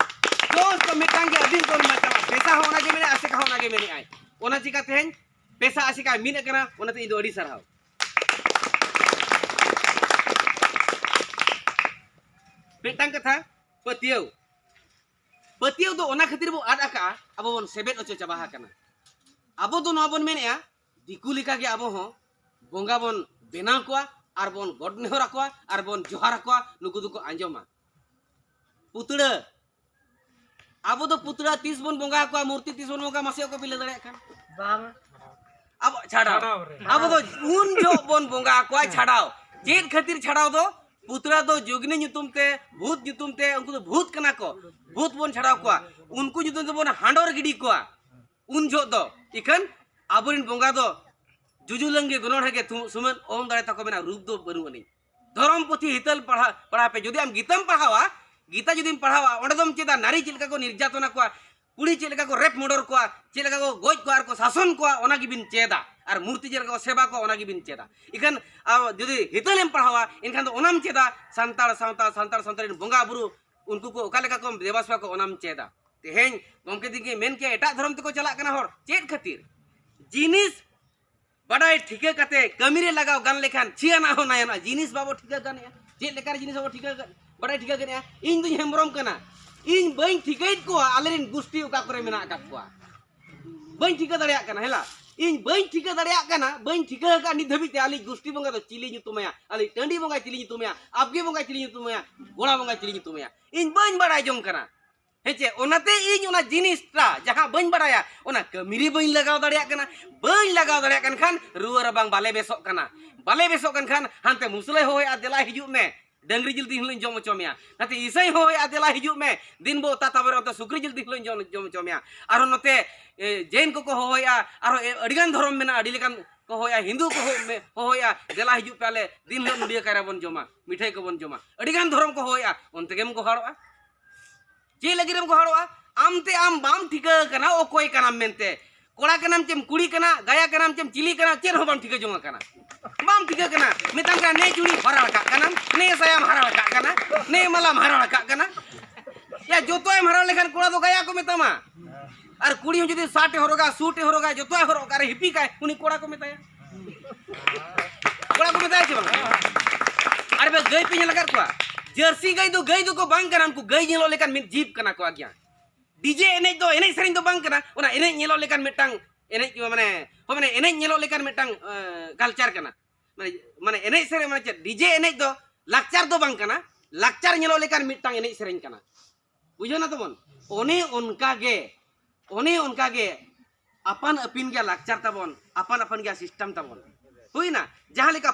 ᱡᱚᱥ ᱫᱚ ᱢᱤᱫᱴᱟᱝ ᱜᱮ, ᱟᱹᱫᱤᱢ ᱠᱚᱵᱚᱱ ᱵᱟᱧᱪᱟᱣ ᱢᱟ᱾ ᱯᱮᱥᱟ ᱦᱚᱸ ᱚᱱᱟ ᱜᱮ ᱢᱮᱱᱮᱜᱼᱟ, ᱟᱥᱮᱠᱟ ᱦᱚᱸ ᱚᱱᱟ ᱜᱮ ᱢᱮᱱᱮᱜᱼᱟᱭ᱾ ᱚᱱᱟ ᱪᱤᱠᱟ ᱛᱮᱦᱮᱧ ᱯᱮᱥᱟ ᱟᱥᱮᱠᱟ ᱢᱤᱫ ᱟᱠᱟᱱᱟ, ᱚᱱᱟᱛᱮ ᱤᱧ ᱫᱚ ᱟᱹᱰᱤ ᱥᱟᱨᱦᱟᱣ᱾ ᱢᱤᱫᱴᱟᱝ ᱠᱟᱛᱷᱟ, ᱯᱟᱹᱛᱭᱟᱹᱣ᱾ ᱯᱟᱹᱛᱭᱟᱹᱣ ᱫᱚ ᱚᱱᱟ ᱠᱷᱟᱹᱛᱤᱨ ᱵᱚ ᱟᱫ ᱟᱠᱟᱜᱼᱟ, ᱟᱵᱚ ᱵᱚᱱ ᱥᱮᱵᱮᱫ ᱦᱚᱪᱚ ᱪᱟᱵᱟ ᱟᱠᱟᱱᱟ᱾ ᱟᱵᱚ ᱫᱚ ᱱᱚᱣᱟ ᱵᱚᱱ ᱢᱮᱱᱮᱜᱼᱟ, ᱫᱤᱠᱩ ᱞᱮᱠᱟᱜᱮ ᱟᱵᱚ ᱦᱚᱸ ᱵᱚᱸᱜᱟ ᱵᱚᱱ ᱵᱮᱱᱟᱣ ᱠᱚᱣᱟ ᱟᱨ ᱵᱚᱱ ᱜᱚᱰ ᱱᱮᱦᱚᱨ ᱟᱠᱚᱣᱟ ᱟᱨ ᱵᱚᱱ ᱡᱚᱦᱟᱨ ᱟᱠᱚᱣᱟ, ᱱᱩᱠᱩ ᱫᱚᱠᱚ ᱟᱸᱡᱚᱢᱟ᱾ ᱯᱩᱛᱲᱟᱹ, ᱟᱵᱚ ᱫᱚ ᱯᱩᱛᱲᱟᱹ ᱛᱤᱥ ᱵᱚᱱ ᱵᱚᱸᱜᱟ ᱟᱠᱚᱣᱟ, ᱢᱩᱨᱛᱤ ᱛᱤᱥ ᱵᱚᱱ ᱵᱚᱸᱜᱟ, ᱢᱟᱥᱮ ᱚᱠᱚᱭ ᱯᱮ ᱞᱟᱹᱭ ᱫᱟᱲᱮᱭᱟᱜ ᱠᱷᱟᱱ? ᱵᱟᱝ᱾ ᱟᱵᱚ ᱪᱷᱟᱰᱟᱣ᱾ ᱪᱷᱟᱰᱟᱣ ᱨᱮ᱾ ᱟᱵᱚ ᱫᱚ ᱩᱱ ᱡᱚᱦᱚᱜ ᱵᱚᱱ ᱵᱚᱸᱜᱟ ᱟᱠᱚᱣᱟ ᱪᱷᱟᱰᱟᱣ᱾ ᱪᱮᱫ ᱠᱷᱟᱹᱛᱤᱨ ᱪᱷᱟᱰᱟᱣ ᱫᱚ? ᱯᱩᱛᱲᱟ ᱫᱚ ᱡᱳᱜᱤᱱᱤ ᱧᱩᱛᱩᱢ ᱛᱮ, ᱵᱷᱩᱛ ᱧᱩᱛᱩᱢ ᱛᱮ, ᱩᱱᱠᱩ ᱫᱚ ᱵᱷᱩᱛ ᱠᱟᱱᱟ ᱠᱚ, ᱵᱷᱩᱛ ᱵᱚᱱ ᱪᱷᱟᱰᱟᱣ ᱠᱚᱣᱟ, ᱩᱱᱠᱩ ᱧᱩᱛᱩᱢ ᱛᱮᱵᱚᱱ ᱦᱟᱸᱰᱚᱨ ᱜᱤᱰᱤ ᱠᱚᱣᱟ᱾ ᱩᱱ ᱡᱚᱦᱚᱜ ᱫᱚ ᱤᱠᱷᱟᱹᱱ ᱟᱵᱚᱨᱮᱱ ᱵᱚᱸᱜᱟ ᱫᱚ ᱡᱩᱡᱩᱞᱟᱹᱝ ᱜᱮ, ᱜᱚᱱᱚᱲᱦᱮ ᱜᱮ ᱛᱷᱩᱢ-, ᱥᱩᱢᱟᱹᱱ, ᱚᱦᱚᱢ ᱫᱟᱲᱮ ᱛᱟᱠᱚ ᱢᱮᱱᱟᱜ, ᱨᱩᱯ ᱫᱚ ᱵᱟᱹᱱᱩᱜ ᱟᱹᱱᱤᱡ᱾ ᱫᱷᱚᱨᱚᱢ ᱯᱩᱛᱷᱤ ᱦᱤᱛᱟᱹᱞ ᱯᱟᱲᱦᱟᱣ, ᱯᱟᱲᱦᱟᱣ ᱯᱮ᱾ ᱡᱩᱫᱤ ᱟᱢ ᱜᱤᱛᱟᱹᱢ ᱯᱟᱲᱦᱟᱣᱟ, ᱜᱤᱛᱟ ᱡᱩᱫᱤᱢ ᱯᱟᱲᱦᱟᱣᱟ, ᱚᱸᱰᱮ ᱫᱚᱢ ᱪᱮᱫᱟ ᱱᱟᱨᱤ ᱪᱮᱫ ᱞᱮᱠᱟ ᱠᱚ ᱱᱤᱨᱡᱟᱛᱚᱱᱟ ᱠᱚᱣᱟ, ᱠᱩᱲᱤ ᱪᱮᱫ ᱞᱮᱠᱟ ᱠᱚ ᱨᱮᱯ ᱢᱚᱰᱚᱨ ᱠᱚᱣᱟ, ᱪᱮᱫ ᱞᱮᱠᱟ ᱠᱚ ᱜᱚᱡ ᱠᱚᱣᱟ ᱟᱨ ᱠᱚ ᱥᱟᱥᱚᱱ ᱠᱚᱣᱟ, ᱚᱱᱟ ᱜᱮᱵᱤᱱ ᱪᱮᱫᱟ᱾ ᱟᱨ ᱢᱩᱨᱛᱤ ᱪᱮᱫ ᱞᱮᱠᱟ ᱠᱚ ᱥᱮᱵᱟ ᱠᱚᱣᱟ, ᱚᱱᱟ ᱜᱮᱵᱤᱱ ᱪᱮᱫᱟ᱾ ᱤᱠᱷᱟᱹᱱ ᱟᱢ ᱡᱩᱫᱤ ᱦᱤᱛᱟᱹᱞᱮᱢ ᱯᱟᱲᱦᱟᱣᱟ, ᱮᱱᱠᱷᱟᱱ ᱫᱚ ᱚᱱᱟᱢ ᱪᱮᱫᱟ, ᱥᱟᱱᱛᱟᱲ ᱥᱟᱶᱛᱟ, ᱥᱟᱱᱛᱟᱲ ᱥᱟᱶᱛᱟ ᱨᱮᱱ ᱵᱚᱸᱜᱟ ᱵᱩᱨᱩ, ᱩᱱᱠᱩ ᱠᱚ ᱚᱠᱟ ᱞᱮᱠᱟ ᱠᱚ ᱫᱮᱵᱟ ᱥᱮᱵᱟ ᱠᱚᱣᱟ, ᱚᱱᱟᱢ ᱪᱮᱫᱟ᱾ ᱛᱮᱦᱮᱧ ᱜᱚᱢᱠᱮ ᱛᱤᱠᱤᱱ ᱢᱮᱱ ᱠᱮᱭᱟ, ᱮᱴᱟᱜ ᱫᱷᱚᱨᱚᱢ ᱛᱮᱠᱚ ᱪᱟᱞᱟᱜ ᱠᱟᱱᱟ ᱦᱚᱲ᱾ ᱪᱮᱫ ᱠᱷᱟᱹᱛᱤᱨ? ᱡᱤᱱᱤᱥ ᱵᱟᱰᱟᱭ ᱴᱷᱤᱠᱟᱹ ᱠᱟᱛᱮ ᱠᱟᱹᱢᱤ ᱨᱮ ᱞᱟᱜᱟᱣ ᱜᱟᱱ ᱞᱮᱠᱷᱟᱱ ᱪᱮᱫ ᱟᱱᱟᱜ ᱦᱚᱸ ᱱᱟᱭ ᱜᱟᱱᱚᱜᱼᱟ᱾ ᱡᱤᱱᱤᱥ ᱵᱟᱵᱚ ᱴᱷᱤᱠᱟᱹ ᱜᱟᱱᱮᱜᱼᱟ᱾ ᱪᱮᱫ ᱞᱮᱠᱟᱨᱮ ᱡᱤᱱᱤᱥ ᱵᱟᱵᱚ ᱴᱷᱤᱠᱟᱹ ᱜᱟ-, ᱵᱟᱰᱟᱭ ᱴᱷᱤᱠᱟᱹ ᱜᱟᱱᱮᱜᱼᱟ? ᱤᱧ ᱫᱩᱧ ᱦᱮᱢᱵᱨᱚᱢ ᱠᱟᱱᱟ, ᱤᱧ ᱵᱟᱹᱧ ᱴᱷᱤᱠᱟᱹᱭᱮᱫ ᱠᱚᱣᱟ ᱟᱞᱮᱨᱮᱱ ᱜᱩᱥᱴᱤ ᱚᱠᱟ ᱠᱚᱨᱮ ᱢᱮᱱᱟᱜ ᱟᱠᱟᱫ ᱠᱚᱣᱟ, ᱵᱟᱹᱧ ᱴᱷᱤᱠᱟᱹ ᱫᱟᱲᱮᱭᱟᱜ ᱠᱟᱱᱟ᱾ ᱦᱮᱞᱟ, ᱤᱧ ᱵᱟᱹᱧ ᱴᱷᱤᱠᱟᱹ ᱫᱟᱲᱮᱭᱟᱜ ᱠᱟᱱᱟ, ᱵᱟᱹᱧ ᱴᱷᱤᱠᱟᱹ ᱟᱠᱟᱫ ᱱᱤᱛ ᱫᱷᱟᱹᱵᱤᱡ ᱛᱮ ᱟᱞᱮᱭᱤᱡ ᱜᱩᱥᱴᱤ ᱵᱚᱸᱜᱟ ᱫᱚ ᱪᱤᱞᱤ ᱧᱩᱛᱩᱢᱟᱭᱟ, ᱟᱞᱮᱭᱤᱡ ᱴᱟᱺᱰᱤ ᱵᱚᱸᱜᱟ ᱪᱤᱞᱤ ᱧᱩᱛᱩᱢᱟᱭᱟ, ᱟᱵᱜᱮ ᱵᱚᱸᱜᱟ ᱪᱤᱞᱤ ᱧᱩᱛᱩᱢᱟᱭᱟ, ᱜᱚᱲᱟ ᱵᱚᱸᱜᱟ ᱪᱤᱞᱤ ᱧᱩᱛᱩᱢᱟᱭᱟ, ᱤᱧ ᱵᱟᱹᱧ ᱵᱟᱲᱟᱭ ᱡᱚᱝ ᱠᱟᱱᱟ᱾ ᱦᱮᱸ ᱪᱮ? ᱚᱱᱟᱛᱮ ᱤᱧ ᱚᱱᱟ ᱡᱤᱱᱤᱥᱴᱟ ᱡᱟᱦᱟᱸ ᱵᱟᱹᱧ ᱵᱟᱲᱟᱭᱟ, ᱚᱱᱟ ᱠᱟᱹᱢᱤ ᱨᱮ ᱵᱟᱹᱧ ᱞᱟᱜᱟᱣ ᱫᱟᱲᱮᱭᱟᱜ ᱠᱟᱱᱟ᱾ ᱵᱟᱹᱧ ᱞᱟᱜᱟᱣ ᱫᱟᱲᱮᱭᱟᱜ ᱠᱟᱱ ᱠᱷᱟᱱ ᱨᱩᱣᱟᱹ ᱨᱟᱵᱟᱝ ᱵᱟᱞᱮ ᱵᱮᱥᱚᱜ ᱠᱟᱱᱟ᱾ ᱵᱟᱞᱮ ᱵᱮᱥᱚᱜ ᱠᱟᱱ ᱠᱷᱟᱱ ᱦᱟᱱᱛᱮ ᱢᱩᱥᱞᱟᱹᱭ ᱦᱚᱦᱚᱭᱟ, "ᱫᱮᱞᱟ ᱦᱤᱡᱩᱜ ᱢᱮ, ᱰᱟᱹᱝᱨᱤ ᱡᱤᱞ ᱫᱤᱱ ᱦᱤᱞᱳᱜ ᱤᱧ ᱡᱚᱢ ᱦᱚᱪᱚ ᱢᱮᱭᱟ᱾" ᱱᱟᱛᱮ ᱤᱥᱟᱹᱭ ᱦᱚᱦᱚᱭᱟ, "ᱫᱮᱞᱟ ᱦᱤᱡᱩᱜ ᱢᱮ, ᱫᱤᱱ ᱵᱚ ᱚᱛᱟ ᱛᱟᱵᱮᱨ ᱚᱱᱛᱮ ᱥᱩᱠᱨᱤ ᱡᱤᱞ ᱫᱤᱱ ᱦᱤᱞᱳᱜ ᱤᱧ ᱡᱚᱢ, ᱡᱚᱢ ᱦᱚᱪᱚ ᱢᱮᱭᱟ᱾" ᱟᱨᱦᱚᱸ ᱱᱚᱛᱮ, ᱮ, ᱡᱮᱱ ᱠᱚᱠᱚ ᱦᱚᱦᱚᱭᱟ, ᱟᱨᱦᱚᱸ, ᱮ, ᱟᱹᱰᱤᱜᱟᱱ ᱫᱷᱚᱨᱚᱢ ᱢᱮᱱᱟᱜᱼᱟ, ᱟᱹᱰᱤ ᱞᱮᱠᱟᱱ ᱠᱚ ᱦᱚᱦᱚᱭᱟ, ᱦᱤᱱᱫᱩ ᱠᱚ ᱦᱚ-, ᱢᱮ-, ᱦᱚᱦᱚᱭᱟ, "ᱫᱮᱞᱟ ᱦᱤᱡᱩᱜ ᱯᱮ, ᱟᱞᱮ ᱫᱤᱱ ᱦᱤᱞᱳᱜ ᱱᱚᱰᱤᱭᱟᱹ ᱠᱟᱭᱨᱟ ᱵᱚᱱ ᱡᱚᱢᱟ, ᱢᱤᱴᱷᱟᱹᱭ ᱠᱚᱵᱚᱱ ᱡᱚᱢᱟ᱾" ᱟᱹᱰᱤᱜᱟᱱ ᱫᱷᱚᱨᱚᱢ ᱠᱚ ᱦᱚᱦᱚᱭᱟ, ᱚᱱᱛᱮ ᱜᱮᱢ ᱜᱚᱦᱟᱲᱚᱜᱼᱟ᱾ ᱪᱮᱫ ᱞᱟᱹᱜᱤᱫ ᱮᱢ ᱜᱚᱦᱟᱲᱚᱜᱼᱟ? ᱟᱢ ᱛᱮ ᱟᱢ ᱵᱟᱢ ᱴᱷᱤᱠᱟᱹ ᱟᱠᱟᱱᱟ ᱚᱠᱚᱭ ᱠᱟᱱᱟᱢ ᱢᱮᱱᱛᱮ᱾ ᱠᱚᱲᱟ ᱠᱟᱱᱟᱢ ᱪᱮᱢ ᱠᱩᱲᱤ ᱠᱟᱱᱟ, ᱜᱟᱭᱟ ᱠᱟᱱᱟᱢ ᱪᱮᱢ ᱪᱤᱞᱤ ᱠᱟᱱᱟ, ᱪᱮᱫ ᱦᱚᱸ ᱵᱟᱢ ᱴᱷᱤᱠᱟᱹ ᱡᱚᱝ ᱟᱠᱟᱱᱟ᱾ ᱵᱟᱢ ᱴᱷᱤᱠᱟᱹ ᱠᱟᱱᱟ, ᱢᱮᱛᱟᱢ ᱠᱟᱱᱟ ᱱᱮ ᱪᱩᱲᱤ ᱦᱚᱨᱟ ᱨᱟᱠᱟᱵ ᱠᱟᱱᱟᱢ, ᱱᱮ ᱥᱟᱭᱟᱢ ᱦᱟᱨᱟ ᱨᱟᱠᱟᱵ ᱠᱟᱱᱟ, ᱱᱮ ᱢᱟᱞᱟᱢ ᱦᱟᱨᱟ ᱨᱟᱠᱟᱵ ᱠᱟᱱᱟ᱾ ᱭᱟ, ᱡᱚᱛᱚᱭ ᱮᱢ ᱦᱟᱨᱟ ᱞᱮᱠᱷᱟᱱ ᱠᱚᱲᱟ ᱫᱚ ᱜᱟᱭᱟ ᱠᱚ ᱢᱮᱛᱟᱢᱟ᱾ ᱟᱨ ᱠᱩᱲᱤ ᱦᱚᱸ ᱡᱩᱫᱤ ᱥᱟᱨᱴ ᱮ ᱦᱚᱨᱚᱜᱟ, ᱥᱩᱴ ᱮ ᱦᱚᱨᱚᱜᱟ, ᱡᱚᱛᱚᱭ ᱦᱚᱨᱚᱜ ᱠᱟᱜ ᱨᱮ ᱦᱤᱯᱤ ᱠᱟᱭ, ᱩᱱᱤ ᱠᱚᱲᱟ ᱠᱚ ᱢᱮᱛᱟᱭᱟ᱾ ᱠᱚᱲᱟ ᱠᱚ ᱢᱮᱛᱟᱭᱟ ᱪᱮ ᱵᱟᱝ? ᱟᱨ ᱵᱮ ᱜᱟᱹᱭ ᱯᱮ ᱧᱮᱞ ᱟᱠᱟᱫ ᱠᱚᱣᱟ? ᱡᱟᱹᱨᱥᱤ ᱜᱟᱹᱭ ᱫᱚ ᱜᱟᱹᱭ ᱫᱚᱠᱚ ᱵᱟᱝ ᱠᱟᱱᱟ, ᱩᱱᱠᱩ ᱜᱟᱹᱭ ᱧᱮᱞᱚᱜ ᱞᱮᱠᱟᱱ ᱢᱤᱫ ᱡᱤᱵᱽ ᱠᱟᱱᱟ ᱠᱚ ᱟᱜᱭᱟ᱾ ᱰᱤᱡᱮ ᱮᱱᱮᱡ ᱫᱚ ᱮᱱᱮᱡ ᱥᱮᱨᱮᱧ ᱫᱚ ᱵᱟᱝ ᱠᱟᱱᱟ, ᱚᱱᱟ ᱮᱱᱮᱡ ᱧᱮᱞᱚᱜ ᱞᱮᱠᱟᱱ ᱢᱤᱫᱴᱟᱝ ᱮᱱᱮᱡ, ᱢᱟᱱᱮ, ᱦᱳᱭ, ᱢᱟᱱᱮ, ᱮᱱᱮᱡ ᱧᱮᱞᱚᱜ ᱞᱮᱠᱟᱱ ᱢᱤᱫᱴᱟᱝ, ᱮ, ᱠᱟᱞᱪᱟᱨ ᱠᱟᱱᱟ᱾ ᱢᱟᱱᱮ, ᱢᱟᱱᱮ, ᱮᱱᱮᱡ ᱥᱮᱨᱮᱧ, ᱢᱟᱱᱮ ᱪᱮᱫ, ᱰᱤᱡᱮ ᱮᱱᱮᱡ ᱫᱚ ᱞᱟᱠᱪᱟᱨ ᱫᱚ ᱵᱟᱝ ᱠᱟᱱᱟ, ᱞᱟᱠᱪᱟᱨ ᱧᱮᱞᱚᱜ ᱞᱮᱠᱟᱱ ᱢᱤᱫᱴᱟᱝ ᱮᱱᱮᱡ ᱥᱮᱨᱮᱧ ᱠᱟᱱᱟ᱾ ᱵᱩᱡᱷᱟᱹᱣ ᱱᱟ ᱛᱟᱵᱚᱱ? ᱚᱱᱮ ᱚᱱᱠᱟ ᱜᱮ, ᱚᱱᱮ ᱚᱱᱠᱟ ᱜᱮ ᱟᱯᱟᱱ ᱟᱹᱯᱤᱱ ᱜᱮᱭᱟ ᱞᱟᱠᱪᱟᱨ ᱛᱟᱵᱚᱱ, ᱟᱯᱟᱱ ᱟᱯᱟᱱ ᱜᱮᱭᱟ ᱥᱤᱥᱴᱮᱢ ᱛᱟᱵᱚᱱ᱾ ᱦᱩᱭᱱᱟ? ᱡᱟᱦᱟᱸ ᱞᱮᱠᱟ